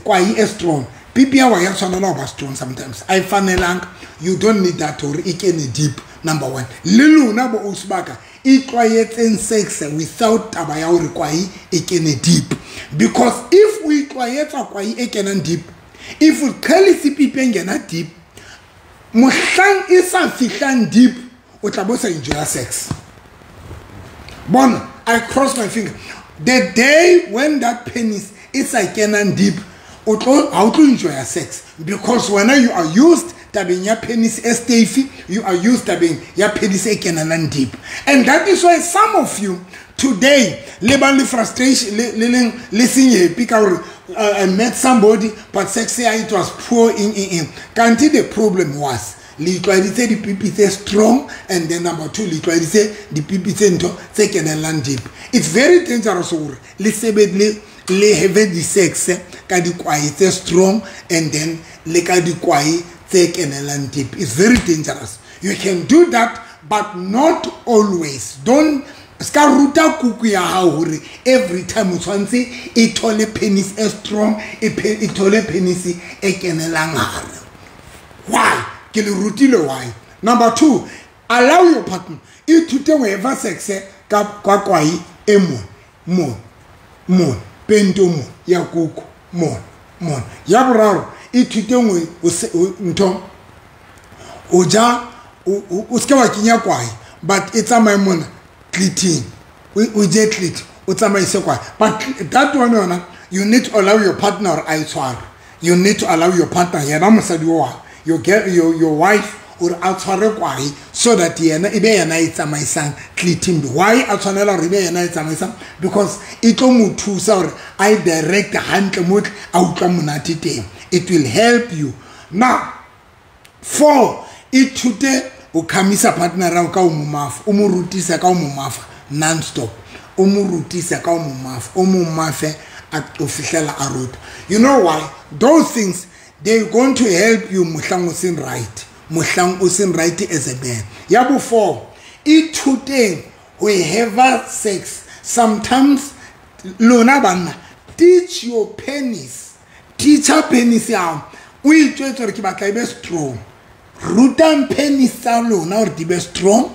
kwai e strong. Pipi ya wa ya tshwanela ho ba strong sometimes. I fanelang, you don't need that hore e kene deep. Number one, le lona bo osibaka e tlwaetseng sex without taba ya hore kwai e kene deep. Because if we tlwaetsa kwai e kenang deep, if we qhelise pipi e ngena deep, mohlang e sa fihlang deep, o tla bo sa enjoy sex. Bona, I cross my finger. The day when that penis is sa kenang deep, o tlo ha o tlo enjoy sex, because when you are used tabeng ya penis e stafy, you are used tabeng ya penis e kenelang deep. And that is why some of you today le ba le frustration le leng le seng happy ka hore I met somebody but sex it was poor in. Kanti the problem was le itlwaeditse dipipi tse strong, and then number two, le itlwaeditse dipipi tse ntho tse kenelang deep. It's very dangerous hore le sebedle le have di sex ka dikwai tse strong and then le ka dikwai tse kenelang deep. It's very dangerous. You can do that, but not always. Don't ska ruta kuku ya hao hore every time o tshwantse e thole penis e strong, e thole penis e kenelang hare. Why? Ke le rutile why. Number two, allow your partner ithute ho eva sex ka kwai e mo mo mo pento mo ya kuku mo mo. Ya boraro, ithute ngwe ntho o ja o ska wa kenya kwai, but e tsamaye mona cliting, o je clit, o tsamaise kwai. But that one yona, you need to allow your partner a tshware. You need to allow your partner, yena mosadi wa your girl, your wife, or a tshware kwai, so that yena e be yena e tsamaisang cliting. Why a tshwanela hore e be yena e tsamaisang? Because e tlo mo thusa hore a direct hantle mo a utlwa monate teng. It will help you. Now, four, ithute o khamisa partner ya ka o mo mafa, o mo rutisa ka o mo mafa non stop. O mo rutisa ka o mo mafa, o mo mafe a o fihlela a ruta. You know why? Those things, they're going to help you mohlang o seng right. Mohlang o seng right as a man. Ya bo four, ithuteng ho have sex. Sometimes lona banna, teach your penis. Teach her penis ya. O itjwetse hore ke batla e be strong. Rutang penis tsa lona hore di be strong,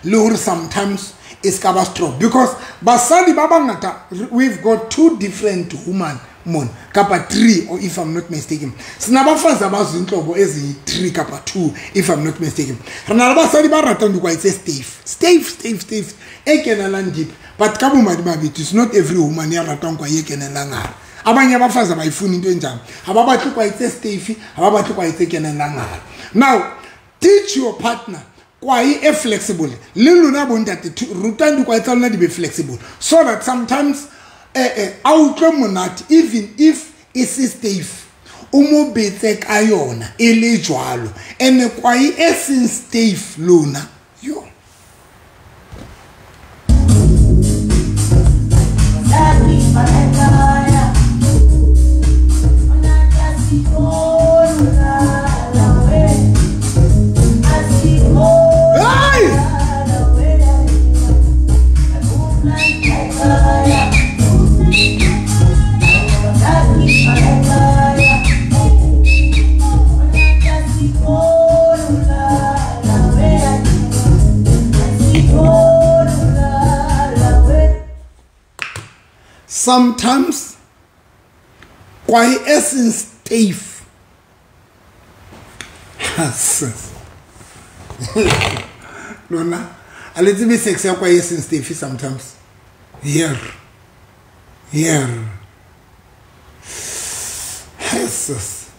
le hore sometimes e ska ba strong. Because basadi ba bangata, we've got two different women mona kapa 3 or if I'm not mistaken. Sinabafazi abazinhlobo ezi-3 kapa 2 if I'm not mistaken. Re na le basadi ba ratang dikwai tse stiff, stiff, stiff, stiff e kenelang deep, but ka bomadimabe it's not every woman ya ratang kwai e kenelang hare. Abanye abafazi abayifuni into enjalo, ha ba batle kwai tse stiff, ha ba batle kwai tse kenelang hare. Now teach your partner kwai e flexible. Le lona bontate rutang dikwai tsa lona di be flexible so that sometimes a utlwe monate even if e se stiff, o mo betse ka yona e le jwalo. Ene kwai e seng stiff lona yo. Sometimes kwai e seng stiff. Lona a le tsebe sex ya kwai e seng stiff sometimes. Here. Here. Jesus.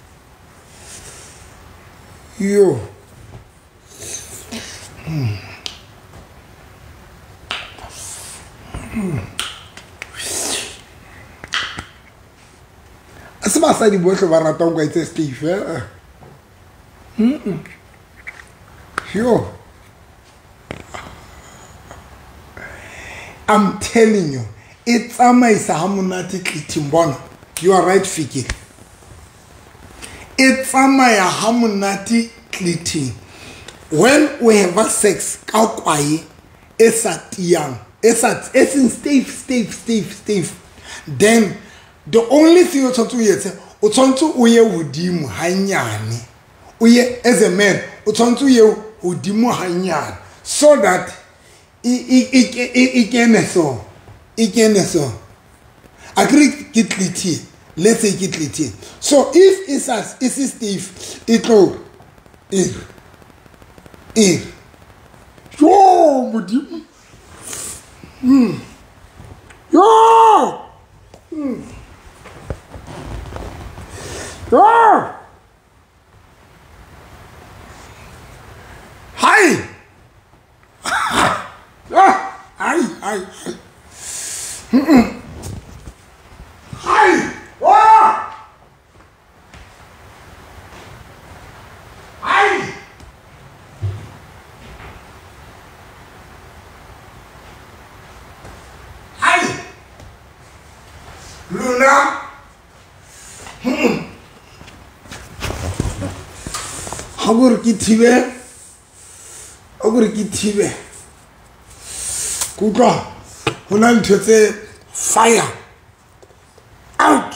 Yo. Se basadi bohle ba ratang kwai tse stiff, eh? Yo. I'm telling you, e tsamaisa ha monate tlithing bona. You are right, Fikile. E tsamaya ha monate tlithing. When we have sex ka kwai e sa tiyang, e sa e seng stiff, stiff, stiff, stiff, then the only thing o tshwanetse o etse, o tshwanetse o ye hodimo hanyane. O ye as a man, o tshwanetse o ye hodimo hanyane so that e kene so, e kene so. Akere ke tlithing, let's say ke tlithing. So if e sa e se stiff, e tlo e e yo modimo. Yo. Ah! Hi! Ah! Hi! Hi! Hi! Ah! Hi! Hi! Luna! Ha gore ke thibe, ha gore ke thibe. Ke utlwa ho na le ntho tse fire out,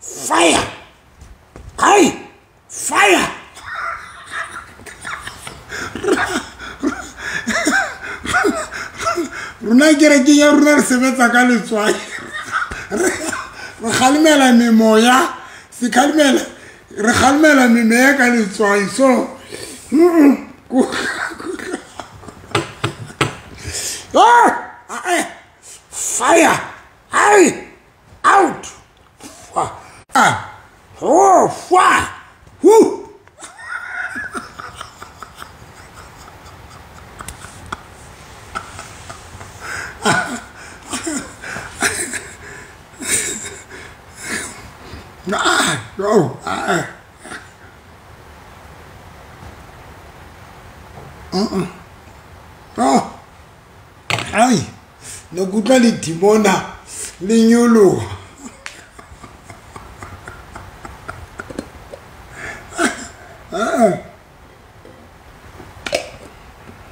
fire, hai, fire. Rona kerekeng ya rona re sebetsa ka letswai, re kgalemela memoya, se kgalemela, re kgalemela memeya ka letswai. So fire, hai, out, oh, fire, woo. Oh, oh, ai, no kutlwa le dimona le nyoloha.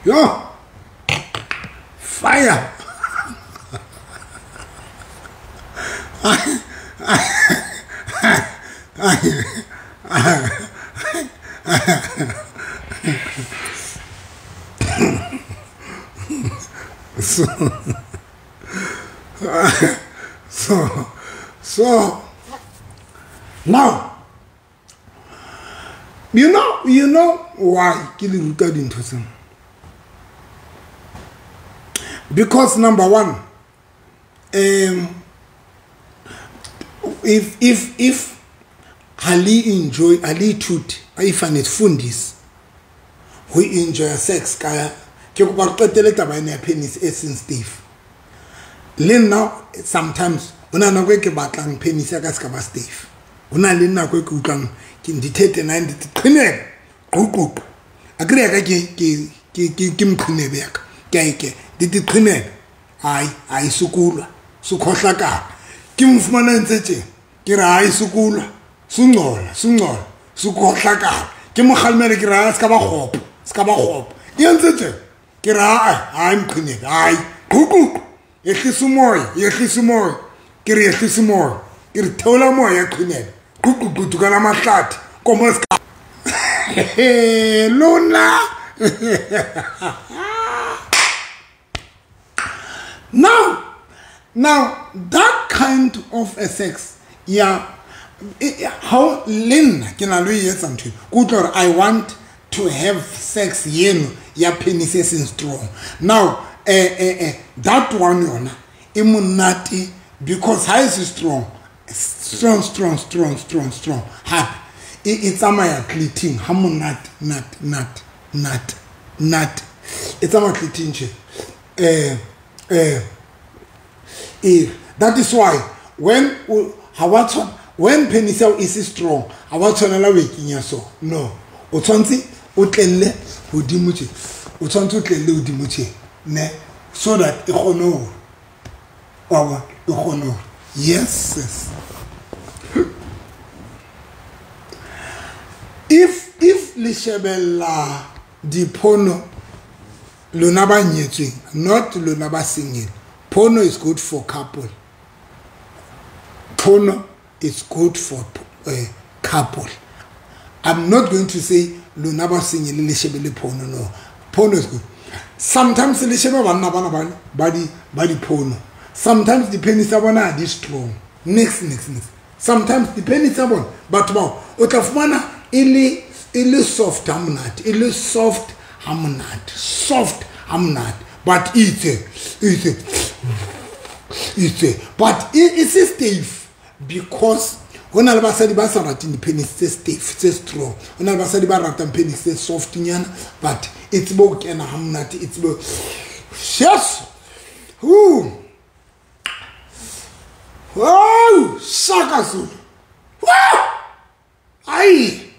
Yo, fire. So Now you know why ke le ruta dintho tsena? Because number one, if hali enjoy hali ithute if anifundisi ho enjoy sex ka ke kopa re qetele taba ena ya penis e seng stiff. Le nna sometimes hona nako e ke batlang penis ya ka se ka ba stiff. Hona le nako e ke utlwang ke ndithete nine ndithi qhinebe quququ akere ya ka ke mqhinebe ya ka ke ndithi qhinebe hayi ayisukulwa sukhohlakala ke mfumana ntse tje ke re hayi sukulwa sungcola sungcola sukhohlakala ke mo kgalemele ke re ha ska ba kgopo ska ba kgopo e ntse tje ke re hayi mqhinebe hayi quququ yehlisa umoya yehlisa umoya ke re yehlisa umoya ke re theola moya qhinebe quququ tukana mahlathi komo ska lona. Now that kind of a sex, yeah, how lin ke na lo etsa ntho ke utlwa I want to have sex yeno ya penis e seng strong. Now that one yona e monate because ha e se strong strong strong strong strong strong hape e tsamaya cleating ha monate nat nat nat nat e tsamaya cleating che that is why when when penis is strong ha wa tshwanela ho e kenya so no o tshwantse o tlelle hodimo tje o tshwantse o tlelle hodimo tje ne so that e kgone ho wa e kgone ho yes yes. If le shebella dipono lona ba nyetsweng not lona ba single, porno is good for couple. Porno is good for couple. I'm not going to say lona ba single le shebelle porno, no. Porno is good. Sometimes le shebe banna bana ba di porno. Sometimes the penis tsa bona di strong. Next next next. Sometimes the penis tsa bona batho bao o tla fumana e le soft ha monate, e le soft ha monate, soft ha monate, but itse but it's stiff because hona le basadi ba sa rateng di-penis tse stiff tse strong, hona le basadi ba ratang penis tse soft nyana, but e tsebe ho kena ha monate, e tsebe yes. Woo. Oh, shaka Zulu. Ai.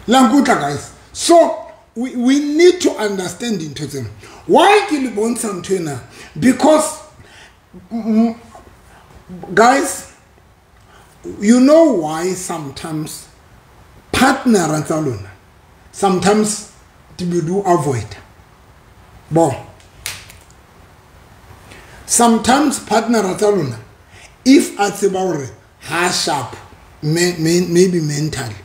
Lankuta guys. So we need to understand into them. Why ke le bontsha ntho ena? Because guys, you know why sometimes partner tsa lona sometimes di do avoid. Bo. Sometimes partner tsa lona if a tseba hore ha sharp maybe mentally,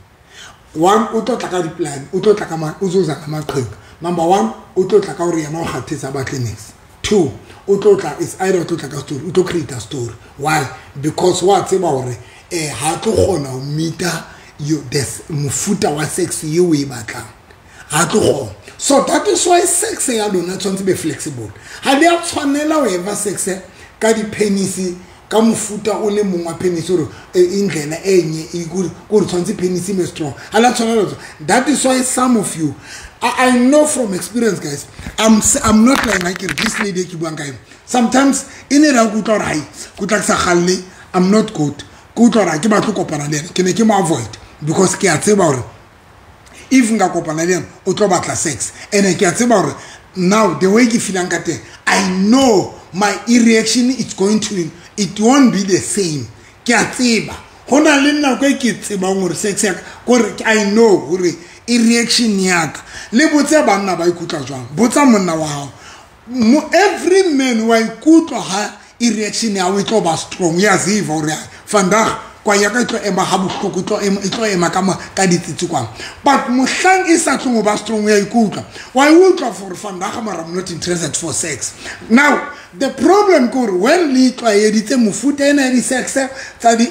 one o tlo tla ka di-plan, o tlo tla ka o tlo ka maqheka. Number one, o tlo tla ka hore yena o kgathetse ba clinics. Two, o tlo tla is either o tlo tla ka story, o tlo create a story. Why? Because wa tseba hore ha tlo kgona ho meeta this mofuta wa sex eo o e batlang. Ha tlo kgona. So that is why sex ya lona tshwanetse be flexible. Ha le a tshwanela ho eva sex ka di-penis ka mofuta o le mongwe wa penis hore indlela enye kore tshwanetse penis e be strong. Ha le a tshwanela. That is why some of you, I know from experience guys, I'm not lying, like this lady ke buang ka yona. Sometimes e ne ra kutlwa hore hai kutlwa ke sa kgalle, I'm not good. Ke utlwa hore ha ke batle ho kopana le yena, ke ne ke mo avoid because ke a tseba hore if nka kopana le yena o tlo batla sex, and ke a tseba hore now the way ke feelang ka teng, I know my erection is going to, it won't be the same. Ke a tseba hona le nako e ke tsebang hore sex ya ka kore I know hore erection ya ka. Le botse banna ba ikutlwa jwang, botsa monna wa hao. Every man wa ikutlwa ha erection ya hao e tlo ba strong, ya ziva hore vandag Kwa ya ka e tlo ema ha bohloko, e tlo ema ka ditsitsi kwang. But mohlang e sa tlong ba strong ya ikutlwa. Wa utlwa for vandag mara I'm not interested for sex. Now the problem ke hore when le tlwaeditse mofuta ena ya di-sex tsa di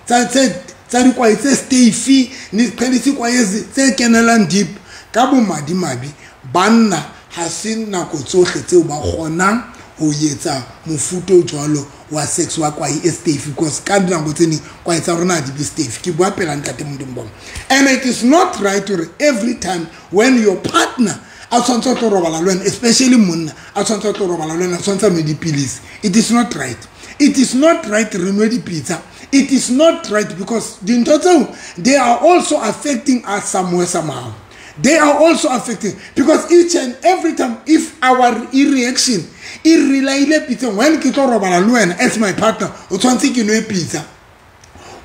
tsa dikwai tse stafy ne qhelise kwai tse kenelang deep ka bomadimabe banna ha se nako tsohle tseo ba kgonang ho etsa mofuta o jwalo wa sex wa kwai e stafy, because ka dinako tse ding kwai tsa rona di be stafy. Ke bua pela ntate Modimo bona. And it is not right to every time when your partner a tshwanetse tlo robala le wena, especially monna a tshwanetse tlo robala le wena, a tshwanetse nwe dipilisi. It is not right. It is not right re nwe dipitsa. It is not right because dintho tseo they are also affecting us somewhere somehow. They are also affecting because each and every time if our reaction e relaile pizza when ke tlo robala le wena as my partner o tshwanetse ke nwe pizza.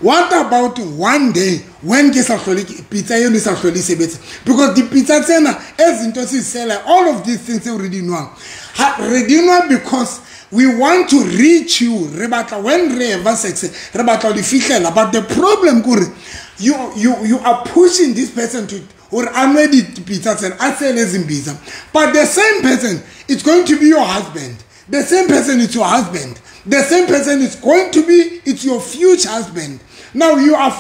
What about one day when ke sa hlole pizza eno e sa hlole sebetsa? Because the pizza tsena ezinto se sela, all of these things re di nwang, re di nwa because we want to reach you. Re batla when re have sex re batla di fihlela. But the problem kore you are pushing this person to or a nwe dipitsa tsena, a sele zimbitsa. But the same person it's going to be your husband. The same person is your husband. The same person is going to be, it's your future husband. Now you are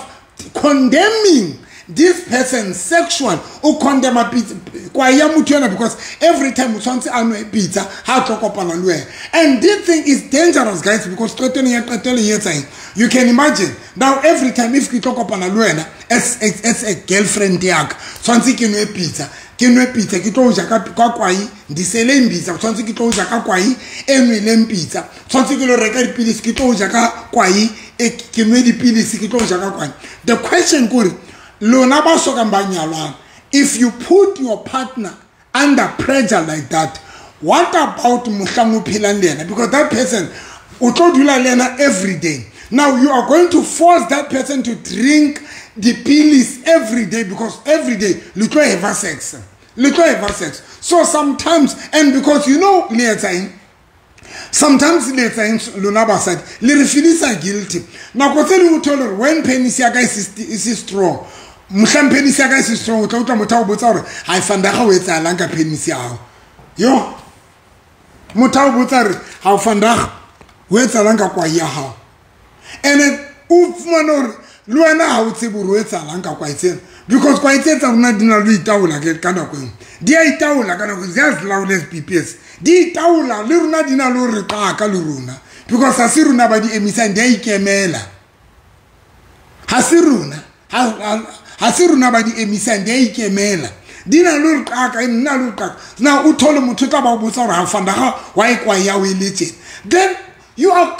condemning this person sexual. O condemn a pizza kwa ya motho yena because every time o tshwantse a nwe pizza ha tlo kopana le wena. And this thing is dangerous, guys, because qetellong ya qetellong e etsang. You can imagine now every time if ke tlo kopana le wena as a girlfriend ya ka, tshwantse ke nwe pizza. Ke nwe pizza ke tlo ja ka kwai ndisele imbitsa tshwantse ke tlo ja ka kwai e nweleng pizza tshwantse ke lo reka dipilisi ke tlo ja ka kwai e ke nwe dipilisi ke tlo ja ka kwai. The question kore lona ba sokang ba nyalwang, if you put your partner under pressure like that, what about mohlang o phelang le yena? Because that person o tlo dula le yena every day. Now you are going to force that person to drink the pills every day because every day le tlo have sex. Le tlo have sex. So sometimes, and because you know le etsa eng, sometimes le etsa eng lona basadi le re feelisa guilty. Nako tse ding o thole hore when penis ya ka e se strong, mohlang penis ya ka e se strong, o tla utlwa motho a o botsa hore ha e vandag o etsahalang ka penis ya hao. Yo, motho a o botsa hore ha o vandag o etsahalang ka kwai ya hao. And o fumana hore le wena ha o tsebe hore o etsahalang ka kwai tsena, because kwai tse tsa rona di na le ho itaola ka nako engwe. Di a itaola ka nako, di a zlaola SPPS. Di itaola le rona di na le ho re qaka le rona, because ha se rona ba di emisang, di a ikemela. Ha se rona, ha se rona ba di emisang, di a ikemela. Di na le ho re qaka, e nna le ho qaka. Now o thole motho o tla ba o botsa hore ha vandag wa e kwai ya o e le tjena. Then you are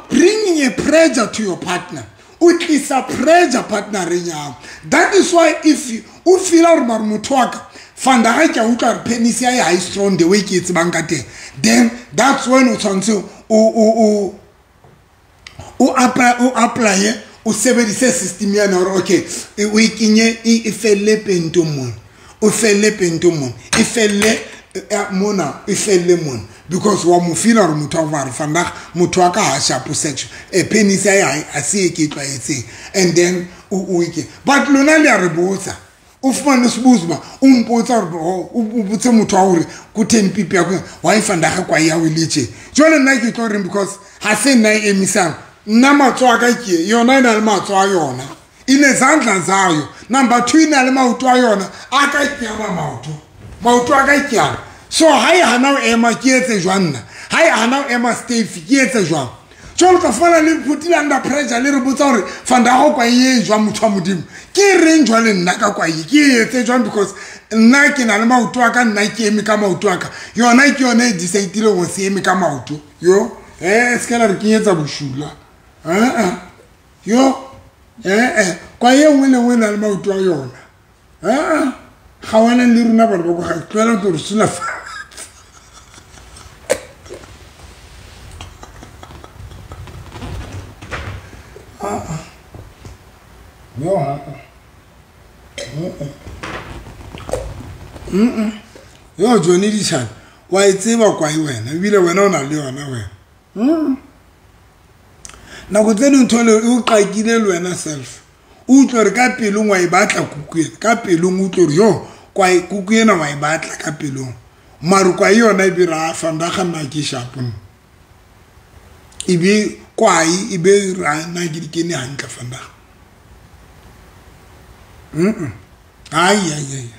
bringing a pressure to your partner. O tlisa pressure partner ya hao. That is why if you o feel hore mare motho wa ka vandag ke a utlwa hore penis ya hae ha e strong the way ke e tsebang ka teng, then that's when o tshwantse o apply o sebedise system yana hore okay o e kenye e felle pentong mona, o felle pentong mona, e felle mona, e felle mona, because wa mo feel hore motho wa re vandag motho wa ka ha sharp section e penis ya hae a se e ke tlwaetseng, and then o ike. But lona le a re botsa, o fumane sebuzo ba o mpotsa hore o botse motho wa hore kutheni pipi ya wa e vandag kwa ya o le tje. Jwale nna ke tlo reng because ha se nna e emisang nna matsoho a ka ke yona e na le matsoho a yona, inezandla zayo. Number 2 e na le maoto a yona, a ka ke ana maoto, maoto a ka ke ana. So ha e hana o ema ke etse jwang nna? Ha e hana o ema stiff ke etse jwang? Jwale ka fumana le phutile under pressure le re botsa hore vandag kwa e jwang motho wa Modimo. Ke reng jwale nna ka kwa e ke etse jwang? Because nna ke na le maoto a ka, nna ke eme ka maoto a ka, yona ke yona e decide-ile ho se eme ka maoto. Yo se ka la re kenyetsa boshula. Yo kwa e nngwe le nngwe e na le maoto a yona. Ga wana le rona batho ba ko gae, tlohela ho re sula fatshe. Yo Johnny Ditjhane wa e tseba kwae wena, ebile wena o na le yona wena. Nako tse ding thole o qakile le wena self. O utlwe hore ka pelong wa e batla kuku ena. Ka pelong o utlwe hore yo kwae kuku ena wa e batla ka pelong. Mare kwae yona e be ra vandag nna ke sharp. E be kwae e be ra nna ke di kene hantle vandag. Ai ai ai.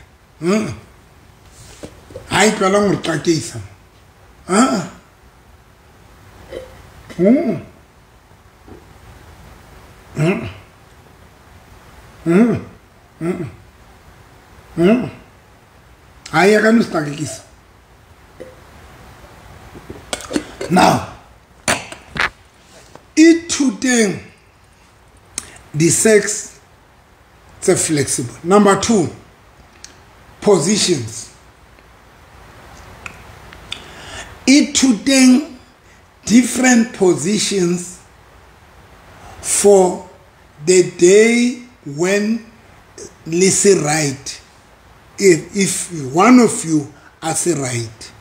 Ai tlolang hore qakisa. Ah. Ai ka no stakisa. Now ithuteng the sex tse flexible. Number 2, positions. Ithuteng different positions for the day when listen right. If one of you has a right.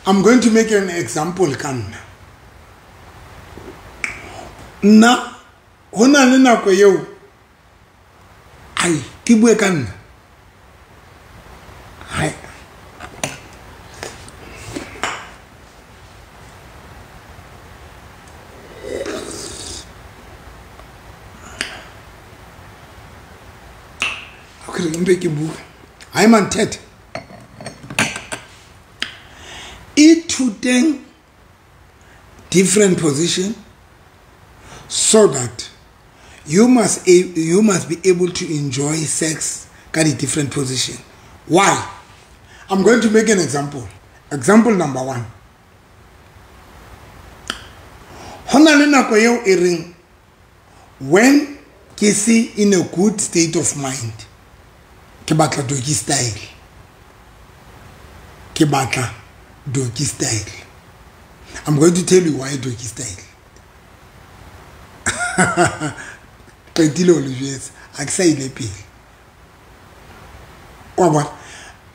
I'm going to make an example ka nna. Nna ho na le nako eo ai ke bue ka nna. Hai. Okay, mpe ke bue. Hai man thethe. Ithuteng different position so that you must be able to enjoy sex ka di different position. Why? I'm going to make an example. Example number 1. Ho na le nako eo e reng when ke se in a good state of mind, ke batla doggy style. Ke batla doggy style. I'm going to tell you why doggy style. Qetile ho le jwetsa, ha ke sa ile pele. Wa bona?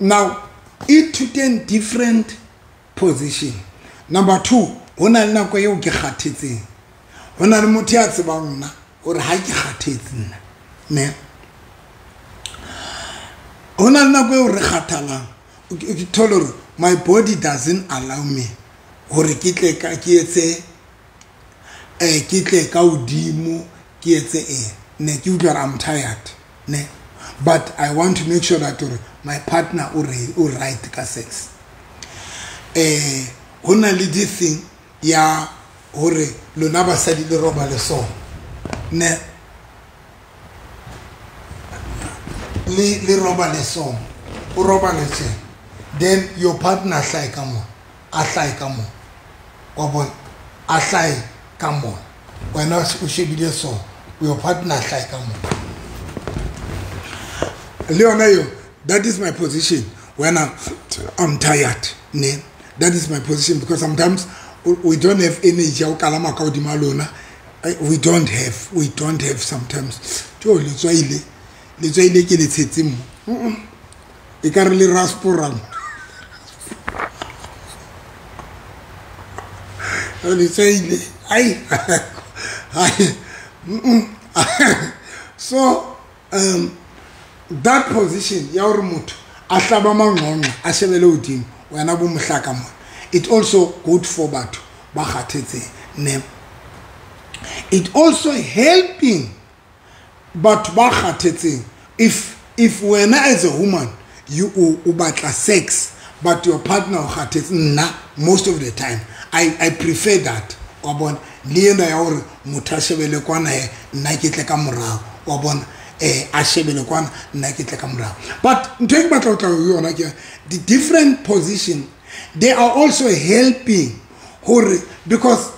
Now, ithuteng different position. Number 2, ho na le nako eo ke kgathetseng. Ho na le motho ya tsebang nna hore ha ke kgathetse nna. Ne? Ho na le nako eo re kgathalang. Ke thole hore my body doesn't allow me hore ke tle ka ke etse ke tle ka hodimo ke etse eng. Ne ke utlwa I'm tired. Ne? But I want to make sure that my partner o right ka sex. Ho na le this thing ya hore lona basadi le robale so. Ne le robale so. O robale tje. Then your partner hlae ka mo. A hlae ka mo. Wa bona? A hlae ka mo. Wena o shebile so. Your partner hlae ka mo. Le yona eo, that is my position when I'm tired. Ne? That is my position because sometimes we don't have energy. We don't have sometimes. Jo letswai le ke le tshetse mo. E ka re le rasporang. Letswai le ai. Ai. So that position ya hore motho a hlaba mangqongqo a shebele hodimo wena bo mohlaka mona, it also good for batho ba kgathetseng. Ne? It also helping batho ba kgathetseng. If wena as a woman you o batla sex but your partner o kgathetse, nna most of the time I prefer that. Wa bona le ena ya hore motho a shebele kwana he nna ke tle ka morao. Wa bona a shebele kwana nna ke tle ka morao. But ntho e ke batla ho tla ho yona ke the different position, they are also helping hore because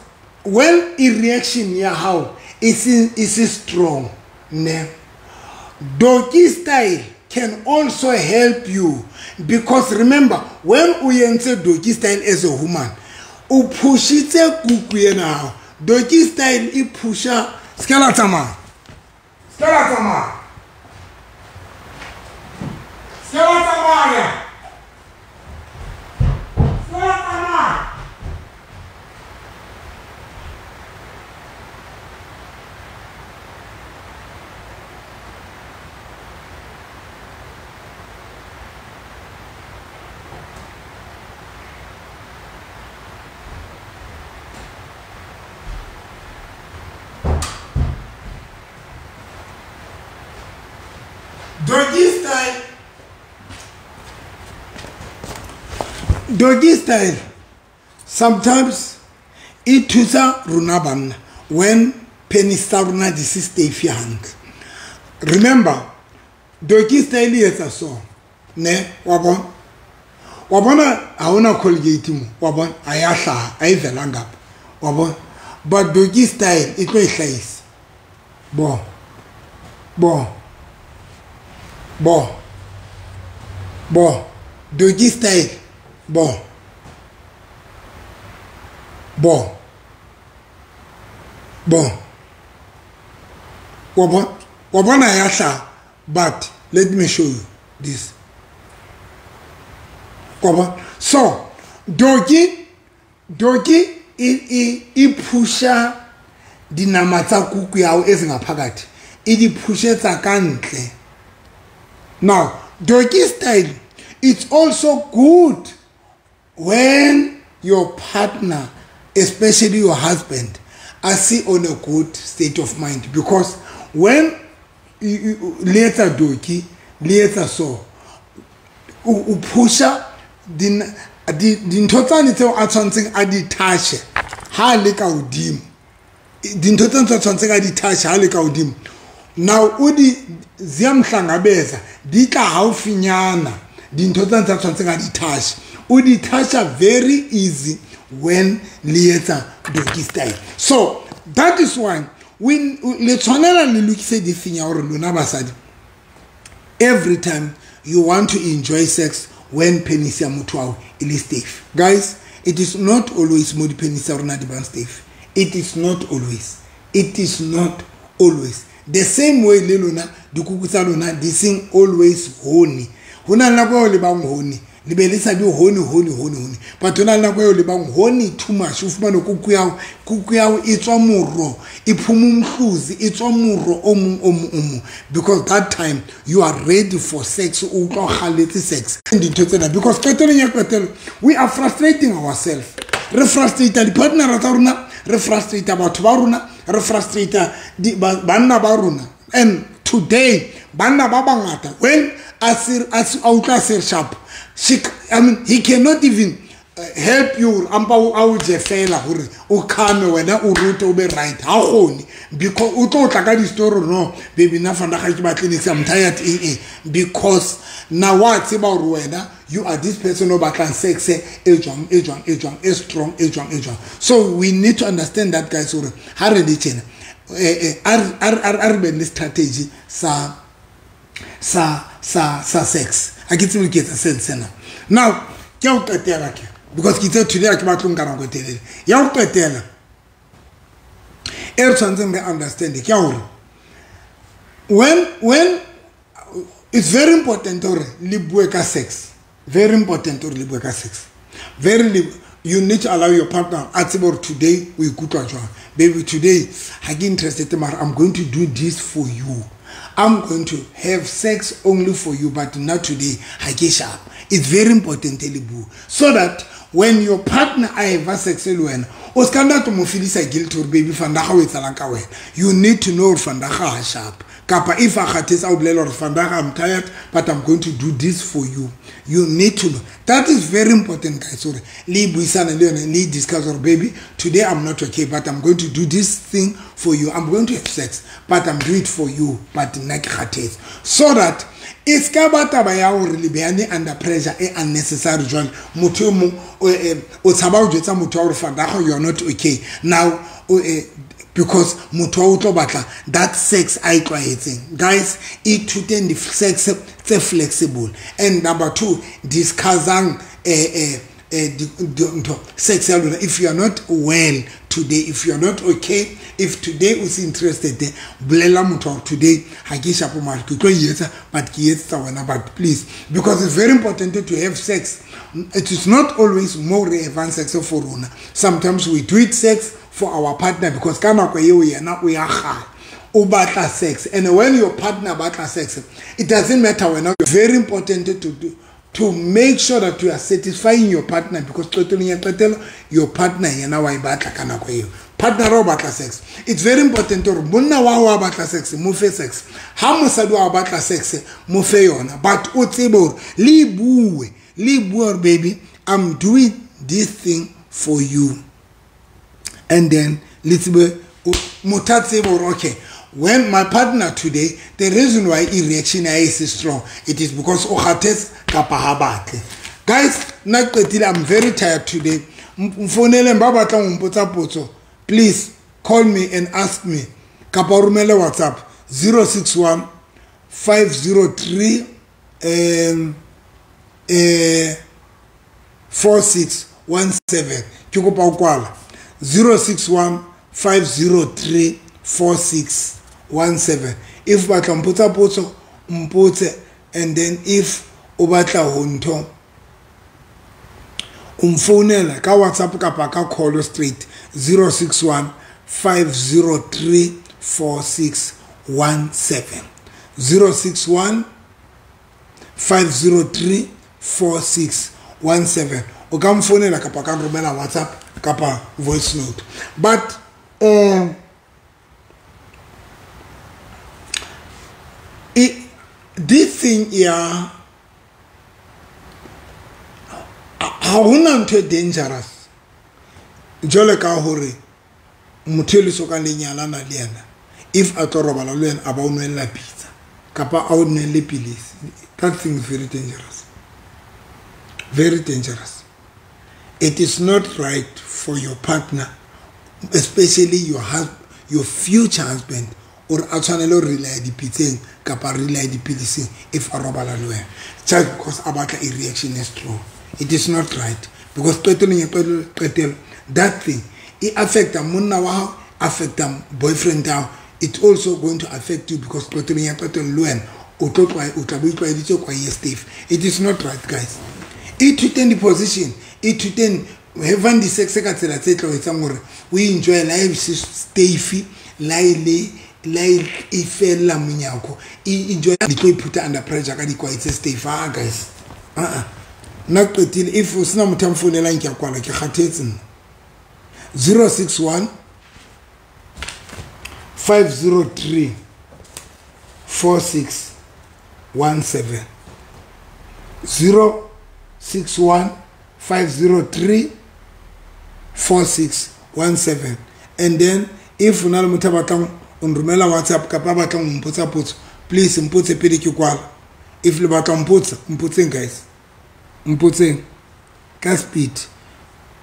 when a reaction ya hao is strong, ne, doggy style can also help you because remember when o entse doggy style as a woman, o pushitse kuku ena hao. Doggy style e pusha ska la tsamaya. Ska la tsamaya. Ska la tsamaya. Ska la tsamaya. style. Doggy style. Sometimes it thusa rona banna when penis tsa rona di se stay hantle. Remember, doggy style e etsa so. Ne, wa bona? Wa bona ha hona Colgate mo. Wa bona a ya hlaha, a e velang ngapha. Wa bona? But doggy style e tlo e hlahisa. Bo. Bo. Bo. Bo. Doggy style. Bo. Bo. Bo. Wa bona? Wa bona ya hlaha, but let me show you this. So, doggy e pusha dinama tsa kuku ya hao e singaphakathi, e di pushetsa ka ntle. Now, doggy style, it's also good when your partner, especially your husband, are see on a good state of mind, because when you le doggy, le so, u pusha dintho tsane tseo a tshwantseng a di touch ha le ka hodimo, dintho tsane tse tshwantseng a di touch ha le ka hodimo, now o di ziyamhlangabeza di tla haufinyana. Dintho tsane tse tshwantseng a di touch o di touch very easy when le etsa doggy style. So that is why we le tshwanela le lokise dithing ya hore lona basadi, every time you want to enjoy sex when penis ya motho wa hao e le stiff. Guys, it is not always mo di penis ya rona di bang stiff. It is not always. It is not always. The same way le lona dikuku tsa lona di seng always horny. Ho na le nako eo le bang horny, le be le sa be horny horny horny horny. But ho na le nako eo le bang horny too much. O fumane kuku ya hao e tswa moro, e phuma umhluzi, e tswa moro o mong o mong o mong. Because that time you are ready for sex, o utlwa o kgalletse sex. Dintho tsena, because qetellong ya qetello we are frustrating ourselves. Re frustrate di-partner tsa rona, re frustrate batho ba rona, re frustrate banna ba rona. And today banna ba bangata when a utlwa se sharp, I mean, he cannot even help you ampa o je fela hore o khame wena o rute o be right. Ha kgone, because o tlo tla ka di story, no baby nna fana ga ke batle niks, I'm tired, because now wa tseba hore wena you are this person o batlang sex e jwang e jwang e jwang e strong e jwang e jwang. So we need to understand that, guys, hore ha re le tjena a re be le strategy sa sex. A ke tsebe ke etsa sense na. Now ke o qetela ke, because ke itse today ke batlo nka nako e telele. Ya o qetela e re tshwantseng re understand ke hore when it's very important hore le bue ka sex. Very important hore le bue ka sex. Very, you need to allow your partner a tsebe hore today o ikutlwa jwang. Baby, today ha ke interested, mara I'm going to do this for you. I'm going to have sex only for you, but not today. Ha ke sharp. It's very important le bue, so that when your partner a eva sex le wena, o ska nna to mo feelisa guilt hore baby fanda ga o etsalang ka wena. You need to know fanda ga ha sharp. Kapa if a kgathetse a o bolela hore fanda ga I'm tired, but I'm going to do this for you. You need to know. That is very important, guys. Hore le buisane le yona, le discuss hore baby, today I'm not okay, but I'm going to do this thing for you. I'm going to have sex, but I'm doing it for you, but nna ke kgathetse. So that e ska ba taba ya hore le behane under pressure e unnecessary jwale. Motho e mong o tshaba ho jwetsa motho wa hore fanda ga you are not okay now, because motho o tlo batla that sex a e tlwaetseng. Guys, ithuteng di sex tse flexible. And number two, discussang sex ya lona. If you are not well today, if you are not okay, if today o se interested, bolela motho hore today ha ke shapo mare ke tlo e etsa, but ke etsetsa wena, but please, because it's very important to have sex. It is not always more relevant sex for rona. Sometimes we do it sex for our partner, because ka nako eo yena o ya kgala, o batla sex. And when your partner batla sex, it doesn't matter when. Very important to do, to make sure that you are satisfying your partner, because qetellong ya qetelo your partner yena wa e batla ka nako eo. Partner o batla sex. It's very important hore monna wa hao a batla sex, mo fe sex. Ha mosadi wa hao batla sex, mo fe yona. But o tsebe hore le bue hore baby, I'm doing this thing for you. And then le tsebe motho a tsebe hore okay, when my partner today, the reason why e reaction ya is strong, it is because o kgathetse kapa ha batle. Guys, nna qetile, I'm very tired today. Mfouneleng ba batlang ho mpotsa potso, please call me and ask me. Kapa o romele WhatsApp 061 503 4617. Ke kopa o kwala 061 503 4617. If batla mpotsa potso, mpotse, and then if o batla ho ntho, umfounela ka WhatsApp kapa ka call straight 061 503 4617. 061 503 4617. O ka mfounela kapa ka romela WhatsApp kapa voice note. But this thing here, ha hona ntho e dangerous jwale ka hore motho e le sokang le nyalana le yena, if a tlo robala le wena a ba o nwella pitsa kapa a o nwelle pilisi, that thing is very dangerous. Very dangerous. It is not right for your partner, especially your your future husband, or a tshwanele ho rely dipitseng kapa rely dipilising if a robala le wena, just because a batla e reaction is strong. It is not right, because qetellong that thing e affecta monna wa hao, affecta boyfriend ya hao. It's also going to affect you, because qetellong ya qetellong le wena o tlo o tla bo itlwaeditse kwa ye stiff. It is not right, guys. Ithuteng di-position, ithuteng having di-sex ka tsela tse tlo etsang hore o enjoy life stiff, la e fella monyako, e enjoy di tlo iphuta under pressure ka dikwai tse stiff. Ah guys, nna qetile. If o sena motho a mfounelang ke a kwala, ke kgathetse nna. 061 503 4617. 061 503 4617. And then if o na le motho a batlang o nromela WhatsApp kapa batlang ho mpotsa potso, please mpotse pele ke kwala. If le batla mpotsa, mpotseng guys, mpotseng ka speed.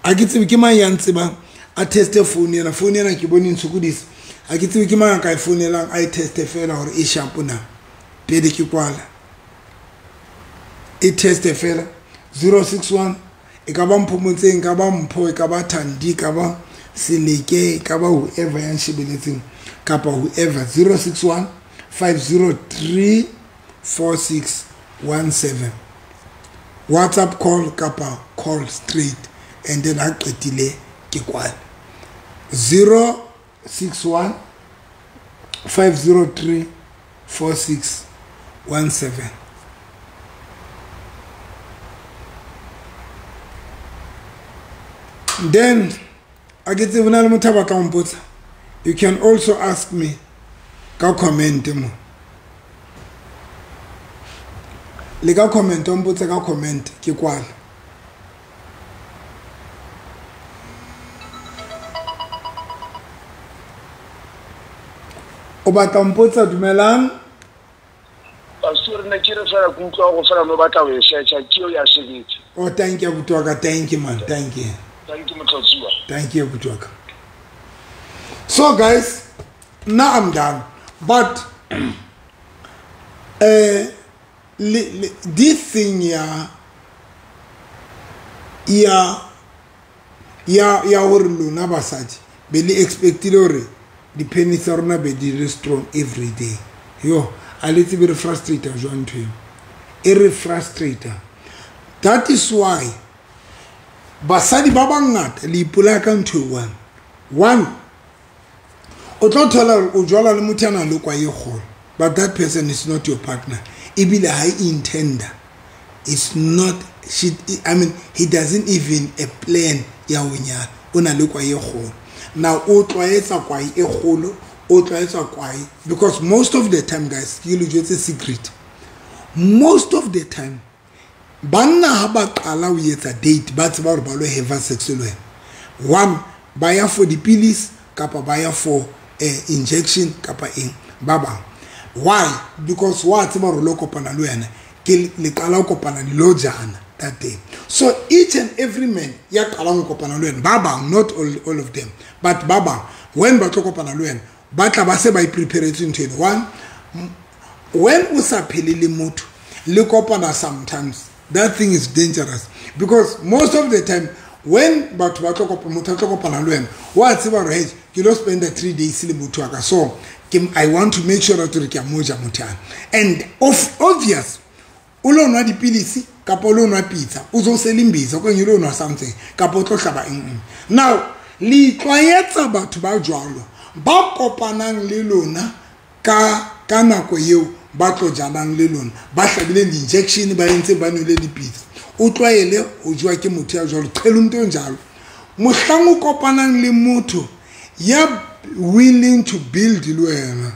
A ke tsebe ke mang ya ntsebang a teste phone ena. Phone ena ke bone ntshokodisa. A ke tsebe ke mang a ka e founelang a e teste fela hore e sharp na pele ke kwala. E teste fela 061. E ka ba Mphomotseng, e ka ba Mpho, e ka ba Thandi, e ka ba Seleke, e ka ba whoever ya nshebeletseng kapa whoever. 061 503 4617. WhatsApp call kapa call straight, and then ha qetile ke kwala. 061 503 4617. Then a ke tsebe na le motho a batlang ho mpotsa, you can also ask me ka comment mo. Le ka comment o mpotse ka comment ke kwala. O batla mpotsa, dumelang. Pastor, ne ke re fela ke utlwa go fela no batla ho e searcha ke eo ya sebetsa. Oh, thank you abuti wa ka, thank you man, thank you. Thank you motlotsuwa. Thank you abuti wa ka. So guys, now I'm done. But this thing ya hore lona basadi be le expectile hore di-penis tsa rona be di le strong every day. Yo, a le tsebe re frustrate jwang ntho eo. E re frustrate. That is why basadi ba bangata le ipolaya ka ntho e one. One, o tlo thola hore o jwala le motho a nang le kwae e kgolo, but that person is not your partner. Ebile ha e intender. It's not, she, I mean, he doesn't even a plan ya ho nyala. O na le kwae e kgolo. Now o tlwaetsa kwai e kgolo, o tlwaetsa kwai, because most of the time guys, ke le jwetse secret, most of the time banna ha ba qala ho etsa date ba tseba hore ba lo have sex le wena. One, ba ya for dipilisi kapa ba ya for injection kapa eng ba bang. Why? Because wa tseba hore lo kopana le wena, ke le qala ho kopana le lo jana that day. So each and every man ya qalang ho kopana le wena, ba bang, not all of them, but ba bang, when ba tlo kopana le wena, ba tla ba se ba ipreparetse ntho eno. One, when o sa phele le motho le kopana sometimes, that thing is dangerous, because most of the time when batho ba tlo kopana, motho a tlo kopana le wena, wa tseba hore hey, ke lo spend 3 days le motho wa ka, so I want to make sure that ke a moja motho yana. And obvious, o lo nwa dipilisi kapa o lo nwa pizza, o zo sela imbiza okanye o lo nwa something kapa o tlo hlaba eng. Now le itlwaetsa batho ba jwalo ba kopanang le lona ka nako eo ba tlo jalang le lona, ba hlabile di-injection, ba entse ba nwele dipitsa. O tlwaele ho jowa ke motho ya jwalo, qhele ntho e njalo. Mohlang o kopanang le motho ya willing to build le wena,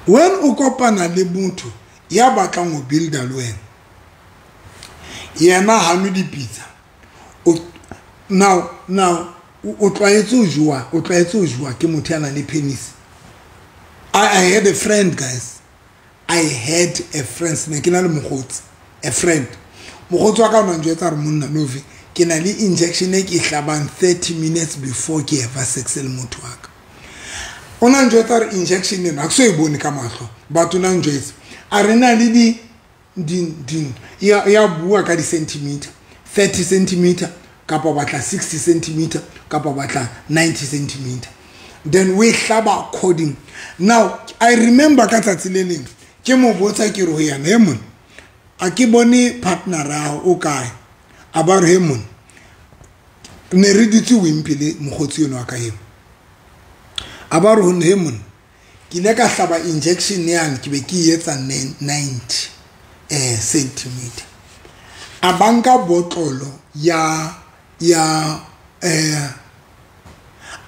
when o kopana le motho ya batlang ho builda le wena, yena ha nwe dipitsa. Now o tlwaetse ho jowa, o tlwaetse ho jowa ke motho ya nang le penis. I had a friend guys, I had a friend, ne ke na le mokgotsi, a friend. Mokgotsi wa ka o na njwetsa hore monna Novi, ke na le injection e ke e hlabang 30 minutes before ke have sex le motho wa ka. O na njwetsa hore injection ena ha ke so e bone ka mahlo, but o na njwetsa a re na le di ya bua ka di centimeter, 30 centimeter kapa batla 60 centimeter kapa batla 90 centimeter. Then we hlaba according. Now I remember ka tsatsi le leng ke mo botsa ke re ho yena, he monna, a ke bone partner ya o kae? A ba re he monna, ne re dutse Wimpy le mokgotsi eno wa ka eo. A ba re ho he monna, ke ile ka hlaba injection yane, ke be ke etsa 90 centimeter. A banka botlolo ya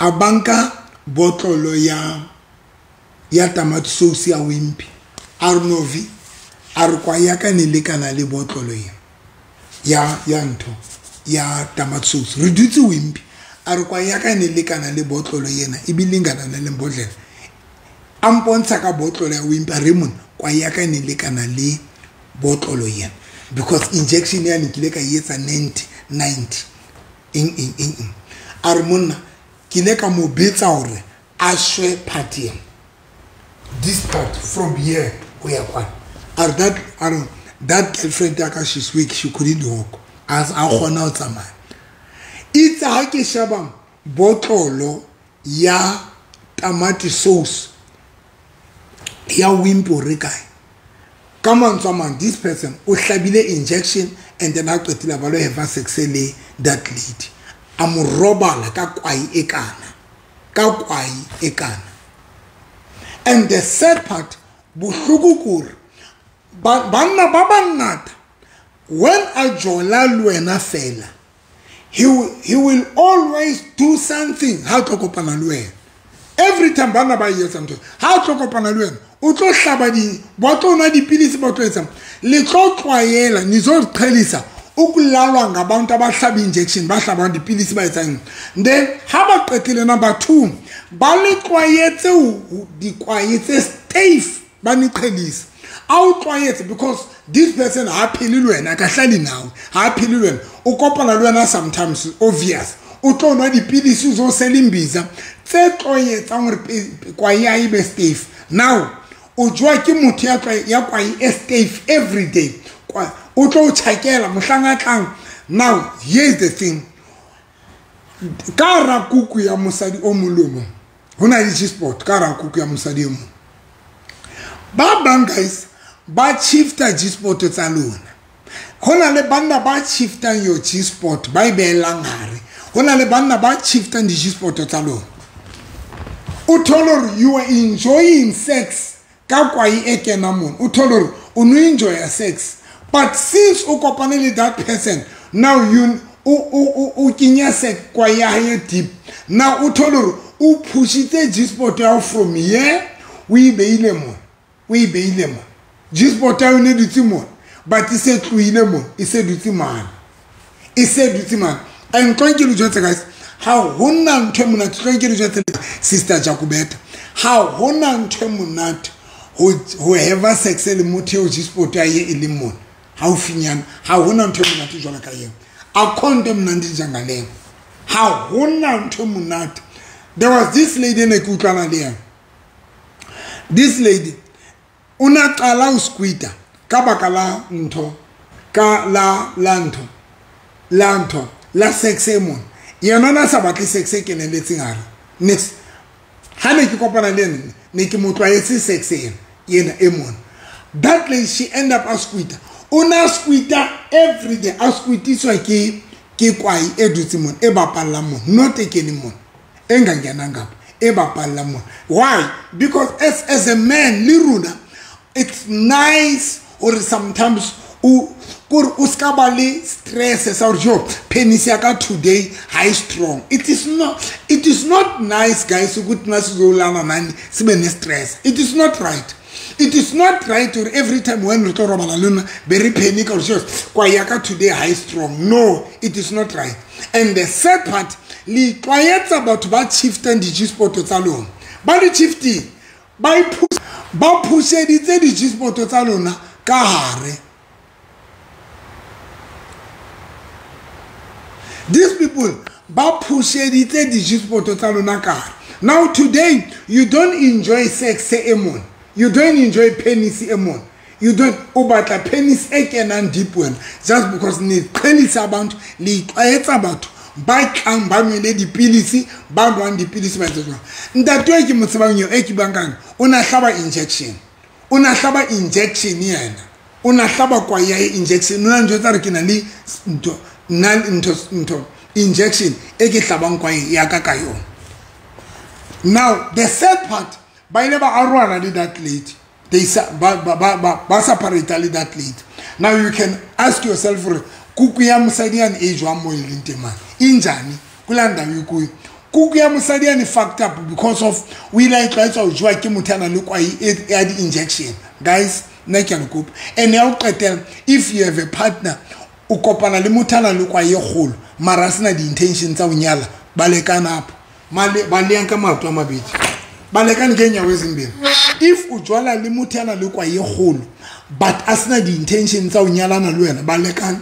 a banka botlolo ya tomato sauce ya Wimpy. A re Novi, a re kwa ya ka ne lekana le botlolo ya ntho ya tomato sauce. Re dutse Wimpy, a re kwa ya ka ne lekana le botlolo yena, e bile lengana le mbodlela. A mpontsha ka botlolo ya Wimpy, a re monna kwa ya ka ne lekana le botlolo yena, because injection ya ne ke ile ka etsa 90 eng. A re monna ke ile ka mo betsa hore a shwe part ena, this part from here ho ya kwana. A re that girlfriend ya ka, she's weak, she couldn't walk, a kgona ho tsamaya. Itse ha ke sheba botlolo ya tamati sauce ya Wimpy re kae, ka mantswe a mang, this person o hlabile injection and then a qetile ba lo have sex le that lady. A mo robala ka kwai e kana, ka kwai e kana. And the sad part, bohloko kore banna ba bangata, when a jola le wena fela, he will always do something ha tlo kopana le wena. Every time banna ba etsa ntho, ha tlo kopana le wena, o tlo hlaba di, ba tlo nwa dipilisi, ba tlo etsang, le tlo tlwaela, nizoqhelisa ukulalwa ngabantu abahlaba injection, bahlaba dipilisi, ba etsang. Then ha ba qetile number 2, ba le tlwaetse dikwae tse safe, ba ne qhelisa. A o tlwaetse because this person ha phele le wena, ka hlali nawe, ha phele le wena, o kopana le wena sometimes obvious, o tlo nwa dipilisi zo sela imbiza tse tlwaetsang hore kwae ya e be safe. Now o jowa ke motho ya kwae e safe every day, o tlo tjhakela mohlang a tlang. Now here's the thing, ka ra kuku ya mosadi o molomo, ho na le G-spot ka ra kuku ya mosadi o mong. Ba bang guys ba shifta G-spot tsa lona. Ho na le banna ba shiftang your G-spot, ba e beelang hare. Ho na le banna ba shiftang di G-spot tsa lona. O thole hore you are enjoying sex ka kwai e kena mona. O thole hore o no enjoy sex, But since o kopane le that person, now you o kenya sekwa ya hae deep. Now o thole hore o pushitse G-spot ya from here, o e beile mo. O e beile mo. G-spot ya ne dutse mo. But e se tlohile mo, e se dutse mane. E se dutse mane. And tlo ke le jwetse guys, ha hona ntho e monate, tlo ke le jwetse Sister Jacobeta. Ha hona ntho e monate ho have sex le motho eo G-spot ya ye e leng mona. Haufinyana, ha hona ntho e monate jwalo ka eo. Akho ntho e monate jangaleyo. Ha hona ntho e monate. There was this lady ne ke utlwana le yena. This lady o na qala ho squita ka baka la ntho ka la la ntho la ntho la sex e mona. Yena na sa batle sex e keneletseng hare. Next ha ne ke kopana le yena ne ke mo tlwaetse sex ena yena e mona. That lady, she end up a squita. O na squita every day. A squitiswa ke kwai e dutse mona e bapallang mona, not e keneng mona, e ngangenang ngapha, e bapallang mona. Why? Because as a man le rona, it's nice or sometimes o kore o ska ba le stress sa hore jo penis ya ka today high strong. It is not nice guys ukuthi nasizolana nani sibe ne stress. It is not right. It is not right or every time when re tlo robala le lona be re panic or just kwa ya ka today high strong. No, it is not right. And the sad part, le tlwaetsa batho ba shiftang di-G-spot tsa lona. Ba di shifting, ba pusheditse di-G-spot tsa lona ka hare. These people ba pusheditse di-G-spot tsa lona ka hare. Now today you don't enjoy sex e mona. You don't enjoy penis e mona. You don't o batla penis e kenang deep wena just because ne qhelisa abantu, le itlwaetsa batho ba tlang ba nwele dipilisi, ba nwang dipilisi ba etsa jwang. Ntate e ke mo tsebang eo e ke buang ka yena, o na hlaba injection. O na hlaba injection yena. O na hlaba kwai ya injection. O na njwetsa re ke na le ntho, nna ntho ntho injection e ke hlabang kwai ya ka ka yona. Now the sad part, ba ile ba arohana le that lady. They ba separate le that lady. Now you can ask yourself hore kuku ya mosadi yane e jwang mo e leng teng mane? E njani? Kula ndaba e kuyo. Kuku ya mosadi yane fucked up because of o ile a itlwaetsa ho jewa ke motho a nang le kwai ya di-injection. Guys, nna ke a le kopa. And ya ho qetela, if you have a partner, o kopana le motho a nang le kwai e kgolo, mara a sena di-intention tsa ho nyala, ba lekana apho. Ba leyang ka maoto a mabedi. Balekane ke nyawo ezimbili. If o jwala le motho a nang le kwai e kgolo, but a sena di-intention tsa ho nyalana le wena, balekane.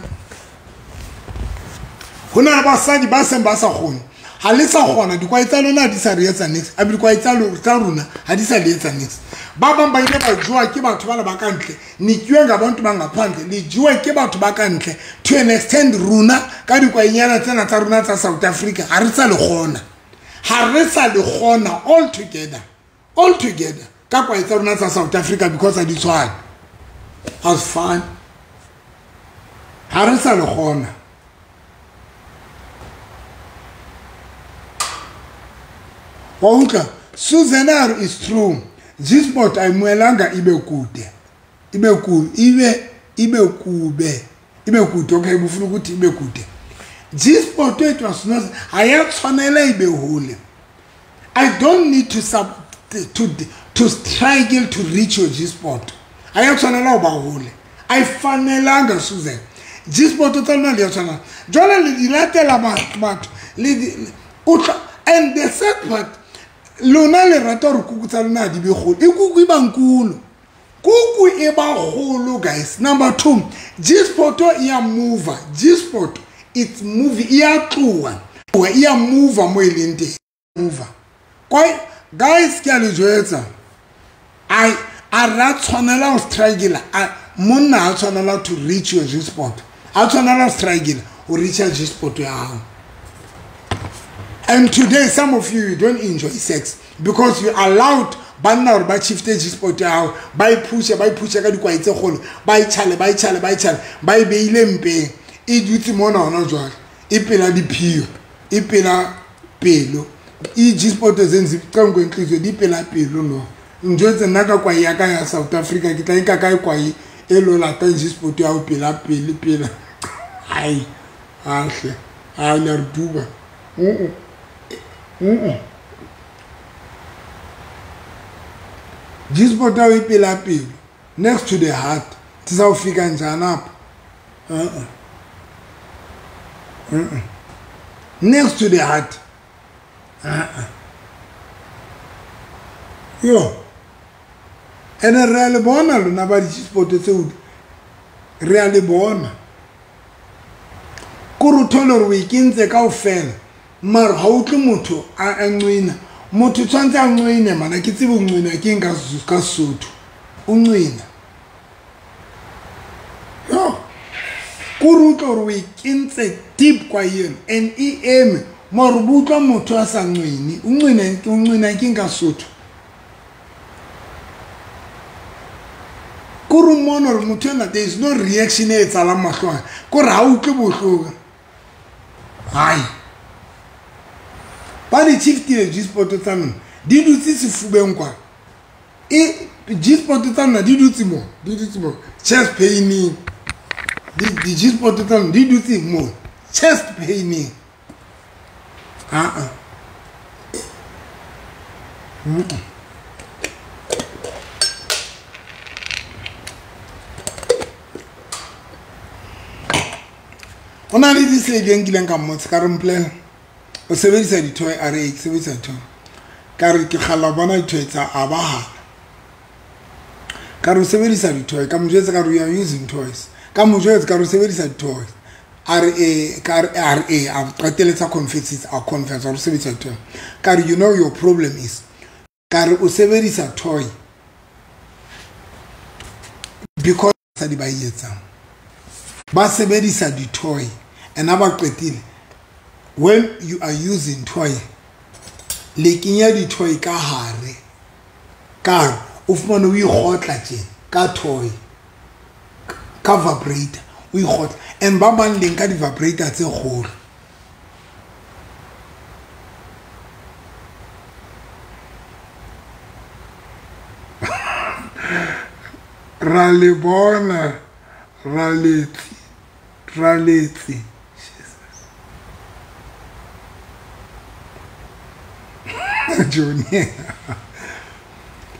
Ho na le basadi ba seng ba sa kgone. Ha le sa kgona, dikwai tsa lona ha di sa re etsa niks. A dikwai tsa rona ha di sa le etsa niks. Ba bang ba ile ba jowa ke batho bana ba ka ntle. Nikiwe ngabantu ba ngaphandle, le jowe ke batho ba ka ntle. To an extent rona ka dikwainyana tsena tsa rona tsa South Africa ha re sa le kgona. Ha re sa le kgona all together. All together. Ka kwai tsa rona tsa South Africa because ha di tshwane. Ha fine. Ha re sa le kgona. Wa utlwa, Susan is true. G-spot ayimelanga ibe kude. Ibe ku ibe ibe kube. Ibe kude, okay, ufuna ukuthi ibe kude. G-spot it was not ayatshwanela ibe hole. I don't need to sub to struggle to reach your G-spot. Ayatshwanela uba hole. Ayifanelanga Susan. G-spot tsa lona le tshwana. Jwale le di latela batho le utlwa. And the sad part, lona le rata hore kuku tsa lona di be kgolo. E kuku e ba nkolo. Kuku e ba kgolo guys. Number 2, G-spot e ya move. G-spot it's moving, e ya tloha. E ya move mo e leng teng. Move. Kwai guys ke a le jwetsa. I a ra tshwanela ho struggle. Monna ha tshwanela to reach your G-spot. Ha tshwanela ho struggle ho reach your G-spot ya hao. And today, some of you don't enjoy sex because you allowed banna hore ba shifte G-spot ya hao, ba e pushe ka dikwai tse kgolo, ba e tshale, ba e tshale, ba e tshale, ba e beile mpeng. E dutse mona hona jwale, e pela diphio, e pela pelo. E G-spot tse ntse di pela pelo no. Njwetse nna ka kwai ya ka ya South Africa, ke tla nka kae kwai E lo latang G-spot ya ho pela pele pela. Ai, ahle. Ai le re duba. G-spot ya ho pela pele. Next to the heart. Tizawufika njani apha? Next to the heart. Yo. Ene re a le bona lona ba di-G-spot tseo, re a le bona. Ko re thole hore o e kentse kaofela, mara ha utlwe motho a ncwina. Motho tshwantse a ncwine mana, ke tsebe o ncwina ke eng ka Sesotho. O ncwina. Yo. Ko re utlwe hore o e kentse deep kwa eno and e eme, mara o utlwa motho a sa ncwine. O ncwina ke eng ka Sesotho? Kore mmone hore motho enwa there is no reaction e etsahalang mahlong. Kore ha utlwe bohloko. Hai. Ba di shiftile G-spot tsa lona, di dutse sefubeng kwa. E G-spot tsa lona di dutse mo, di dutse mo. Chest paining. Di G-spot tsa lona di dutse mo. Chest paining. O na le dislady e nkileng ka mmotsa ka re mpolela o sebedisa di-toy, a re ke sebedisa di-toy. Ka re ke kgalla ho bona di-toy tsa a ba hana. Ka re o sebedisa di-toy, ka mo jwetsa ka re you are using toys. Ka mo jwetsa ka re o sebedisa di-toy. A re e, ka re a re e, a qetelletsa confesses, a confess hore o sebedisa di-toy. Ka re you know your problem is, ka re o sebedisa toy because basadi ba e etsang. Ba sebedisa di-toy and ha ba qetile, when you are using toy, le kenya di-toy ka hare, ka hare o fumane o ikgotla tje ka toy, ka vibrator o ikgotla. And ba bang le nka di-vibrator tse kgolo. Ra le bona, ra letse, ra letse. Jesus. Johnny.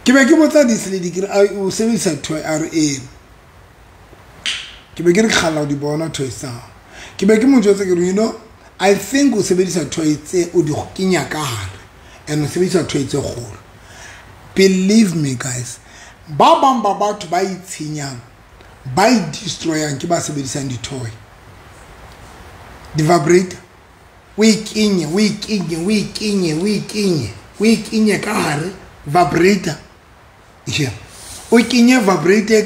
Ke be ke botsa dislady ke re o sebedisa toy, a re e. Ke be ke re kgalla ho di bona toy tsa hao. Ke be ke mo jwetsa ke re you know, I think o sebedisa toy tse o di kenya ka hare and o sebedisa toy tse kgolo. Believe me guys, ba bang ba batho ba itshenyang, ba e destroyang ke ba sebedisang di-toy. Di-vibrator. O e kenye, o e kenye, o e kenye, o e kenye, o e kenye ka hare vibrator. Yeah. O kenye vibrator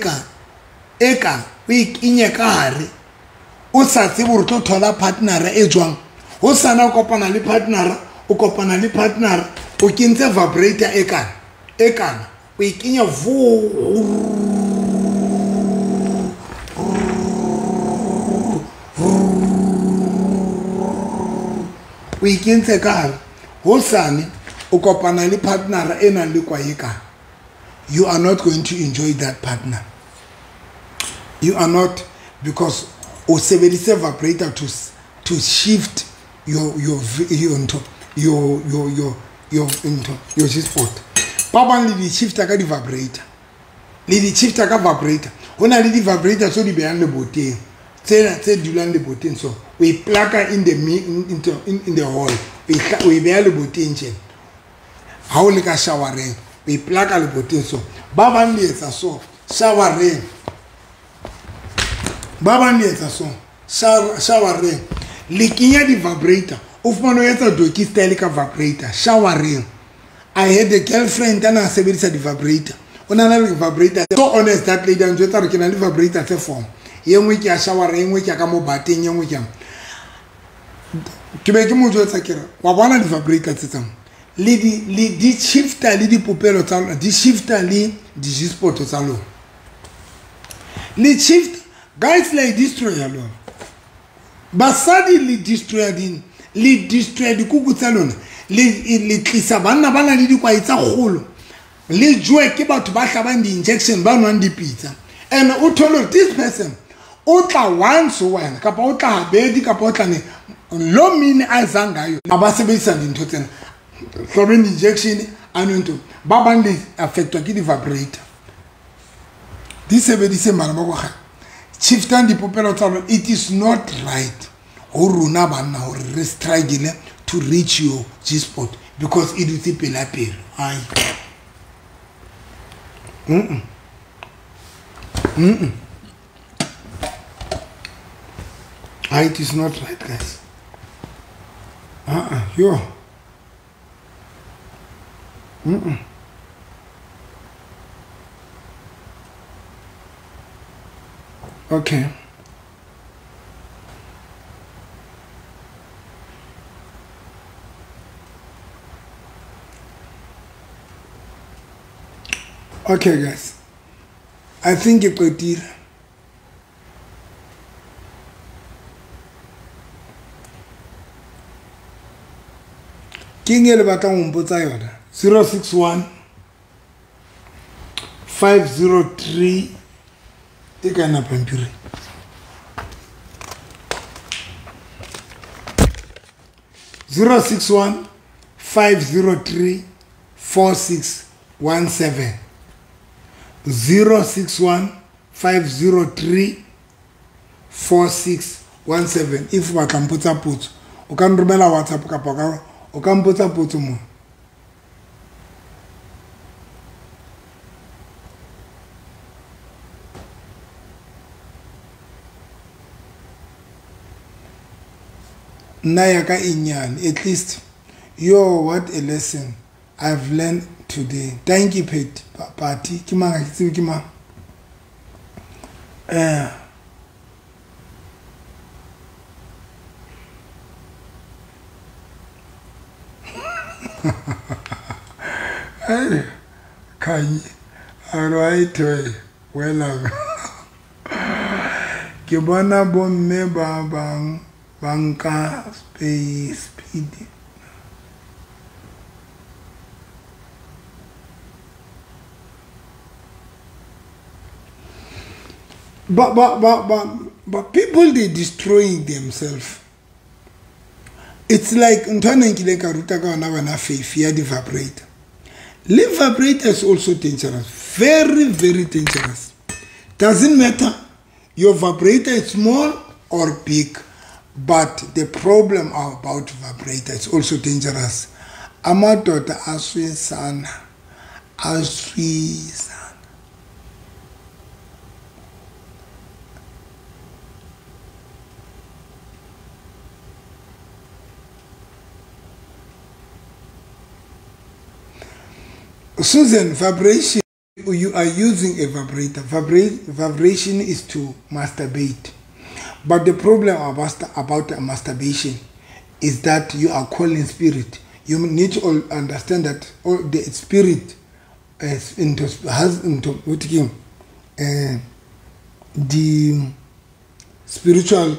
e ka o e kenye ka hare. O sa tsebe hore o tlo thola partner e jwang. Ho sana o kopana le partner, o kopana le partner, o kentse vibrator e kana, e kana. O e kenya vo. O e kentse ka hare. Hosane o kopana le partner e nang le kwae ka. You are not going to enjoy that partner. You are not, because o sebedise vibrator to shift your G-spot. Ba bang le di shifta ka di-vibrator. Le di shifta ka vibrator. Ho na le di-vibrator tse di behang leboteng. Tsena tse dulang leboteng so o e plaka in the hall. O e beha leboteng tjena. Ha o le ka showereng, o e plaka leboteng so. Ba bang le etsa so showereng. Ba bang le etsa so showereng. Le kenya di-vibrator. O fumane o etsa doggy style ka vibrator showereng. I had a girlfriend and a sebedisa di-vibrator. O na le vibrator. So honest that lady and jwetsa hore ke na le vibrator tse four. E nngwe ke ya shower, e nngwe ke ya ka mo bateng, e nngwe ke ya. Ke be ke mo jwetsa ke re, wa bona di-vibrator tse tsang. Le di shifta le dipopelo tsa lona, di shifta le di-G-spot tsa lona. Le shift, guys, le destroy ya lona. Basadi le destroy din, le destroy dikuku tsa lona. Le tlisa banna ba na le dikwai tsa kgolo. Le joe ke batho ba hlabang di-injection, ba nwang dipitsa. And o thole this person o tla once wena kapa o tla habedi kapa o tla ne lo mini a zangayo ba sebedisa dintho tsena hlobeng injection anonto ba bang le affectwa ke di vibrator di sebedise mara ba go ga shiftang dipopelo tsa lona. It is not right ho rona banna hore re struggle to reach your G spot because e dutse pela pelo. Ai it is not right, guys. Yo. Okay. Okay, guys. I think you could deal. King e le batlang ho mpotsa yona 061 503 e kana pampiri 061 503 4617 061 503 4617. If o batla mpotsa potso o ka nromela WhatsApp kapa o ka mpotsa potso mo. Nna ya ka e nyane. At least yo, what a lesson I've learned today. Thank you, Pet Party. Ke mang ke tsebe ke mang. Hey, Kanye, alright, well, ke bona bomme ba bang ba nka speed. But people, they destroying themselves. It's like ntho e nkileng ka ruta ka yona wena faith ya di-vibrator. Le vibrator is also dangerous. Very, very dangerous. Doesn't matter your vibrator is small or big, but the problem about vibrator is also dangerous. Amadoda aswisana. Aswisana. Susan, vibration, you are using a vibrator. Vibration is to masturbate. But the problem about masturbation is that you are calling spirit. You need to understand that all the spirit is into, has into the spiritual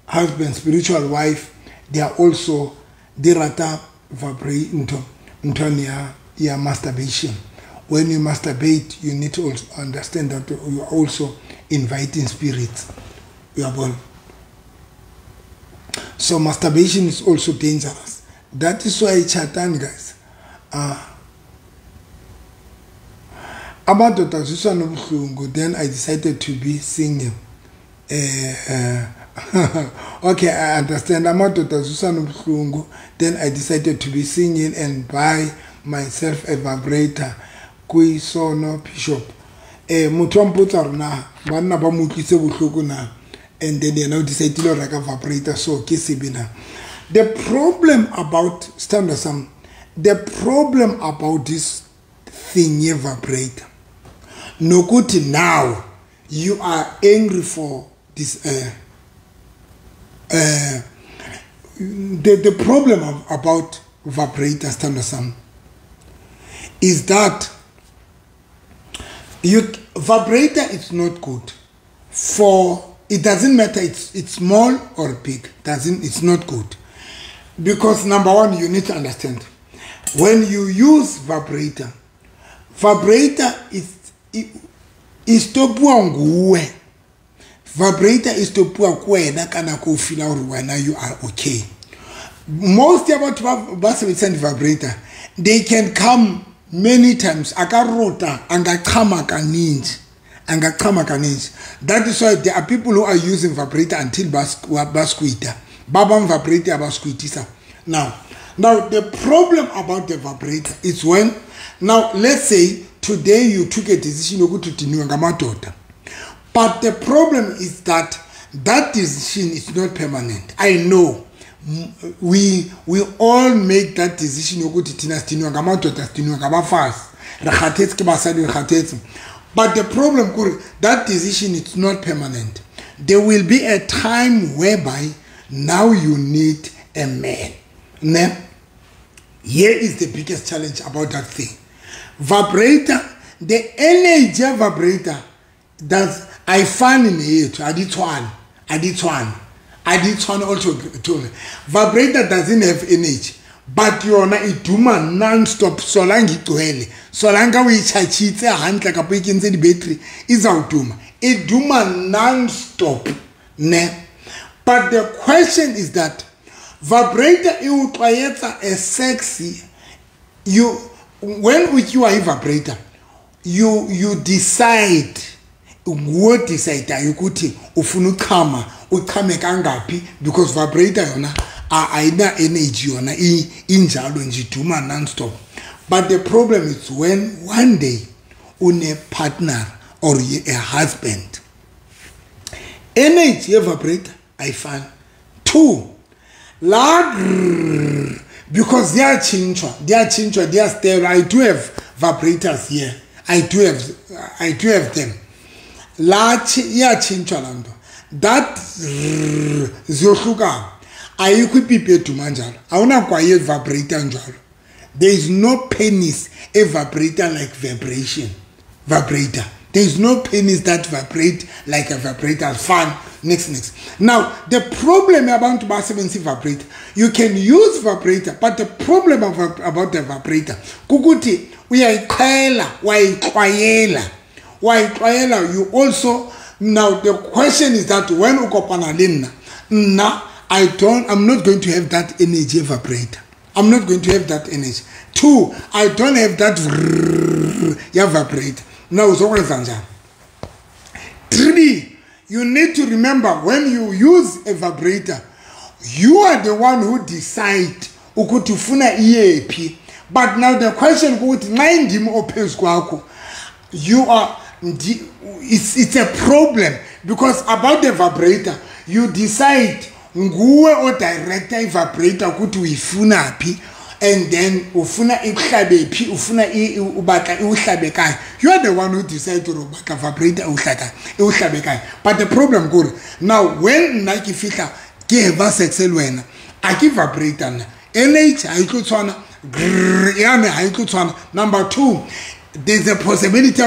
husband, spiritual wife, they are also they rata vibrate into yeah, masturbation. When you masturbate, you need to also understand that you are also inviting spirits. You are born. So masturbation is also dangerous. That is why chatan, guys. About then I decided to be singing. Okay, I understand. Then I decided to be singing and buy myself a vibrator. Kui sono bishop. Motho wa mpotsa hore na banna ba mo utlwise bohloko na, and then yena o decide ho reka vibrator, so ke sebe na. The problem about stand some, the problem about this thing ye vibrator, nokuthi now you are angry for this the problem about vibrator stand some is that you vibrator is not good for, it doesn't matter it's small or big, doesn't, it's not good. Because number one, you need to understand, when you use vibrator, vibrator is Istopiwa nguwe. Vibrator istopiwa kuwena ka nako o feela hore wena you are okay. Most ya batho ba sebedisang vibrator, they can come many times. A ka rota, a nga qhama kaninji. That is why there are people who are using vibrator until ba squita. Ba bang vibrator ba squitisa. Now the problem about the vibrator is when, now let's say today you took a decision yokuthi udiniwe ngamadoda. But the problem is that that decision is not permanent. I know. We all make that decision yokuthi thina sidiniwe ngamadoda, sidiniwe ngabafazi. Re kgathetse ke basadi, re kgathetse. But the problem, that decision is not permanent. There will be a time whereby now you need a man. Ne? Here is the biggest challenge about that thing. Vibrator, the energy vibrator, does I find in it, aditwan also. Vibrator doesn't have energy, but yona iduma non-stop. Solange itlohele, solange o itjhatjhitse hantle kapa e kentse di-battery, izawuduma. Iduma non-stop, ne? But the question is that vibrator e o tlwaetsa a sexy. You, when with you are a vibrator, you decide. Nguwe decide ukuthi ufuna uchama, uchame kangaphi, because vibrator yona ayina energy yona injalo nje iduma non-stop. But the problem is when one day une partner or a husband, energy ye vibrator ayifani. Two, la because they are chinchwa, they are stale. I do have vibrators here. I do have them. La iyatshintshwa laa nto. That ziyohlukana. Ayikho ipipi eduma njalo. Awunakwaye vibrator njalo. There is no penis a vibrator like vibration. Vibrator. There is no penis that vibrate like a vibrator. Fun. Next. Now, the problem about basebenzisa vibrator, you can use vibrator, but the problem about the vibrator, kukuthi uyayiqhela, wayiqwayela. You also, now the question is that when ukopana le nna, I'm not going to have that energy vibrator. I'm not going to have that energy. Two, I don't have that ya vibrator. Now, uzokwenza njani? Three, you need to remember when you use a vibrator, you are the one who decide ukuthi ufuna iyephi. But now the question ukuthi nxa indimi ophezu kwakho, you are, it's a problem, because about the vibrator, you decide nguwe o director vibrator ukuthi uyifuna phi, and then ufuna ikuhlabe phi, ufuna ubatla iuhlabe kae. You are the one who decide to batla vibrator iuhlabe kae. But the problem kuri now when nna ke fihla ke have sex le wena, a ke vibrator nna. NH ha e tlo tshwana, yane ha e tlo tshwana. Number two, there's a possibility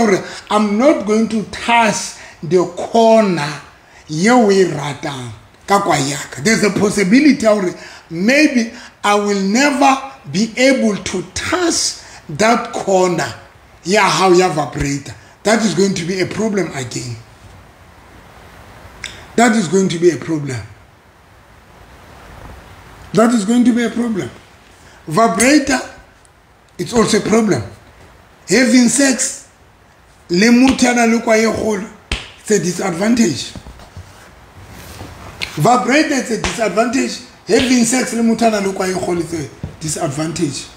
I'm not going to touch the corner yeo e ratang ka kwa yaka. There's a possibility maybe I will never be able to touch that corner ya how ya vibrator. That is going to be a problem again. That is going to be a problem. That is going to be a problem. Vibrator, it's also a problem. Having sex, le motho a nang le kwa e kgolo, it's a disadvantage. Vibrator, it's a disadvantage. Having sex le motho a nang le kwa e kgolo, it's a disadvantage.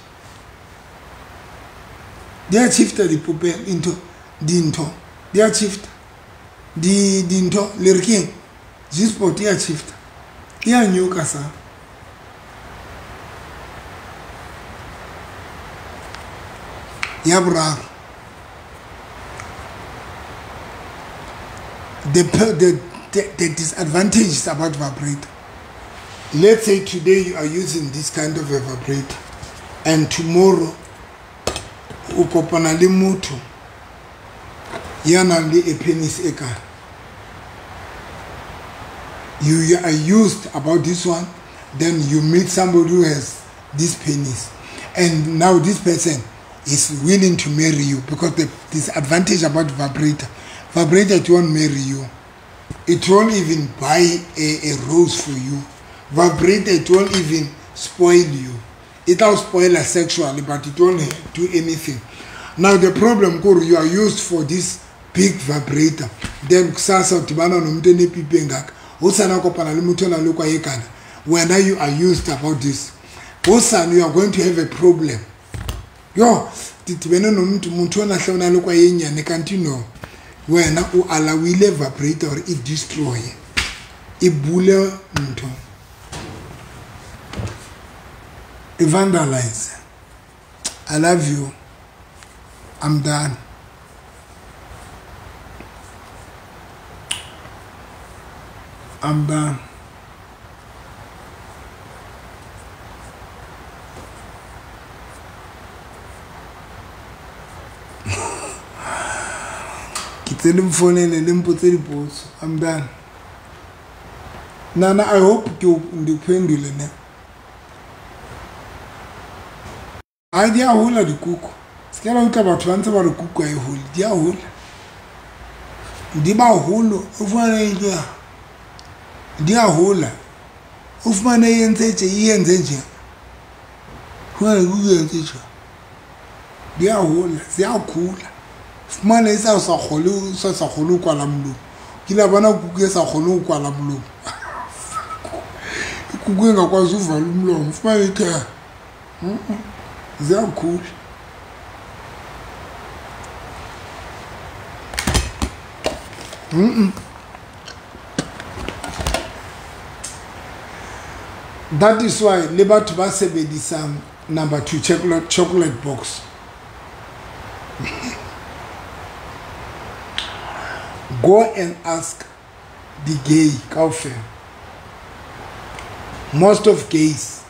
They are shifted the popel into dintho. They are shifted the dintho le re keng? G-spot ya shifter. Ya nyoka sa. Ya boraro. The disadvantages about vibrator. Let's say today you are using this kind of a vibrator, and tomorrow o kopana le motho ya nang le a penis e ka. You are used about this one, then you meet somebody who has this penis, and now this person is willing to marry you, because the disadvantage about vibrator, Vibrator, it won't marry you. It won't even buy a rose for you. Vibrator, it won't even spoil you. It will spoil us sexually, but it won't do anything. Now the problem, Guru, you are used for this big vibrator. Then kusasa udibana nomuntu enepipi engaka. Usana kopana le motho ona le kwa ekana. When you are used about this, usana you are going to have a problem. Yo, dibene nomuntu motho ona hle ona le kwa yenyane kanti no. Wena o allowile vibrator or it destroy. E bule ntho. E vandalize. I love you. I'm done. I'm done. I'm done. Nana, I hope you ndikuphendule ne. Hayi diyahula dikuku. Sikela utlwa batho ba ntse ba re kuku ha e hole. Di a hola. Di ba holo, o fumane e tloha. Di a hola. O fumane e entse tje, e entse tje. Fumane kuku e entse tje. Di a hola, ziyakhula. Fumane e sa kgone, sa kgone ho kwala molomo. Ke la bona kuku e sa kgone ho kwala molomo. Kuku engakwazi uvala umlomo. Fumane ithe. Ziyakhula. That is why le batho ba sebedisang number 2 chocolate box. Go and ask the gay kaofela. Most of gays,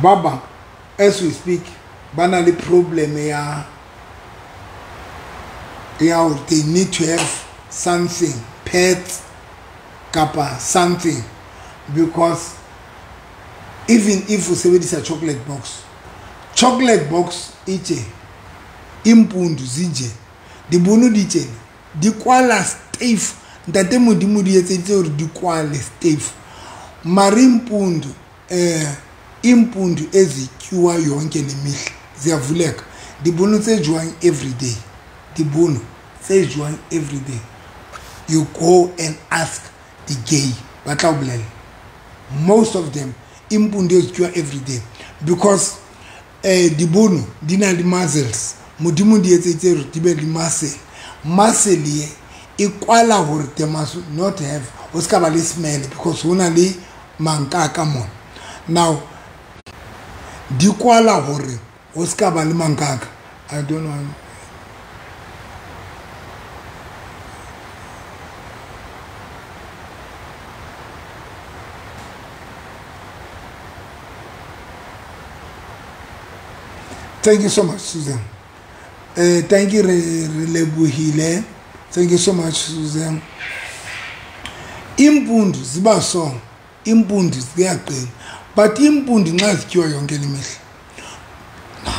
baba, as we speak, ba na le problem ya they need to have something, pets, kapa, something, because even if you sebedisa chocolate box ije impundu zinje dibono di tjena di kwala stiff. Ntate Modimo di etseditse hore di kwale stiff. Mara impundu impundu ezityiwa yonke lemihla ziyavuleka. Dibono tse jewang every day, dibono tse jewang every day. You go and ask the gay, ba tla o bolella. Most of them impundu ezityiwa every day because dibono di na le muscles. Modimo di etseditse hore di be le muscle. Muscle ye e kwala hore they must not have o ska ba le smell because hona le mankaka mona. Now di kwala hore o ska ba le mankaka. I don't know. Thank you so much, Susan. Thank you, Relebohile. Thank you so much, Susan. Impundu ziba so, impundu ziyaqina. But impundu nxa zityiwa yonke le mihla.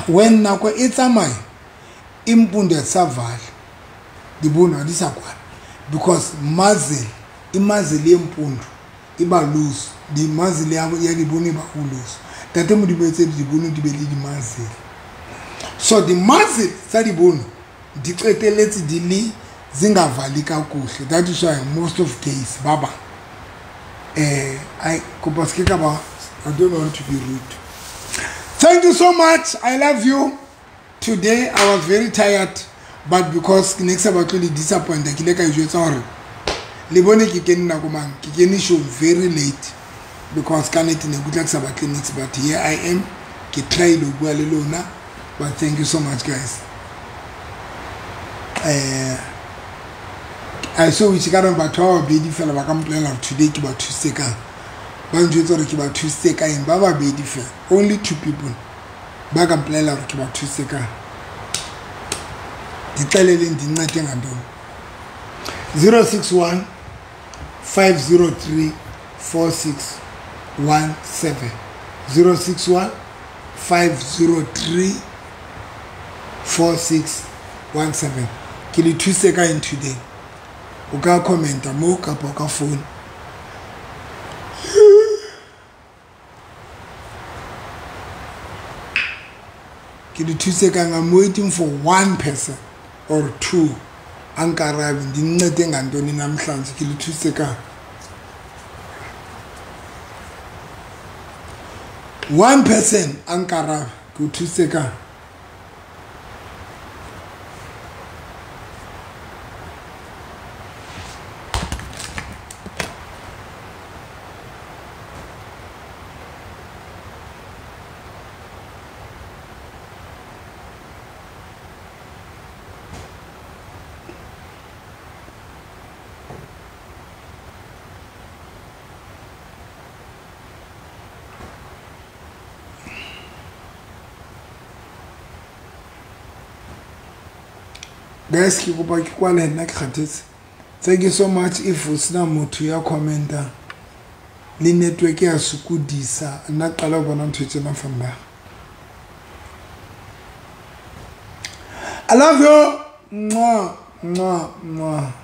When nako e tsamaya, impundu azisavala. Dibono ha di sa kwala. Because muzzle, imuzzle yempundu iba loose. The muzzle ya dibono iba loose. Tate Modimo etse dibono di be le di muzzle. So the muzzle tsa dibono di qeteletse di le zingavali kakuhle. That is why most of gays baba I don't want to be rude. Thank you so much. I love you. Today I was very tired, but because next about really disappointed, ke ile ka ijwetsa hore le bone ke kene nako mang, ke kene show very late because ka nnete ne ke utlwa ke sa batle niks, but here I am. Ke try ho bua le lona. But thank you so much, guys. I saw which ka re batho ba babedi fela ba ka mpolela hore today ke ba thusitse kang. Ba njwetsa hore ke ba thusitse ka eng, ba babedi fela. Only 2 people ba ka mpolela hore ke ba thusitse kang. Dixeleleng dincede ngantoni. 061 503 4617. 061 503 4617. Ke le thuse ka eng today? O ka commenta mo kapa o ka phone. Ke le thuse ka eng? I'm waiting for one person or two. Ankarabe ndincede ngantoni namhlanje? Ke le thuse ka one person. Ankarabe ke o thuse ka. Guys, ke kopa ke kwale nna ke kgathetse. Thank you so much. If o sena motho ya commenta le network ya sokodisa, nna qala ho bona ntho tsena vandag. I love you. Mwah, mwah, mwah.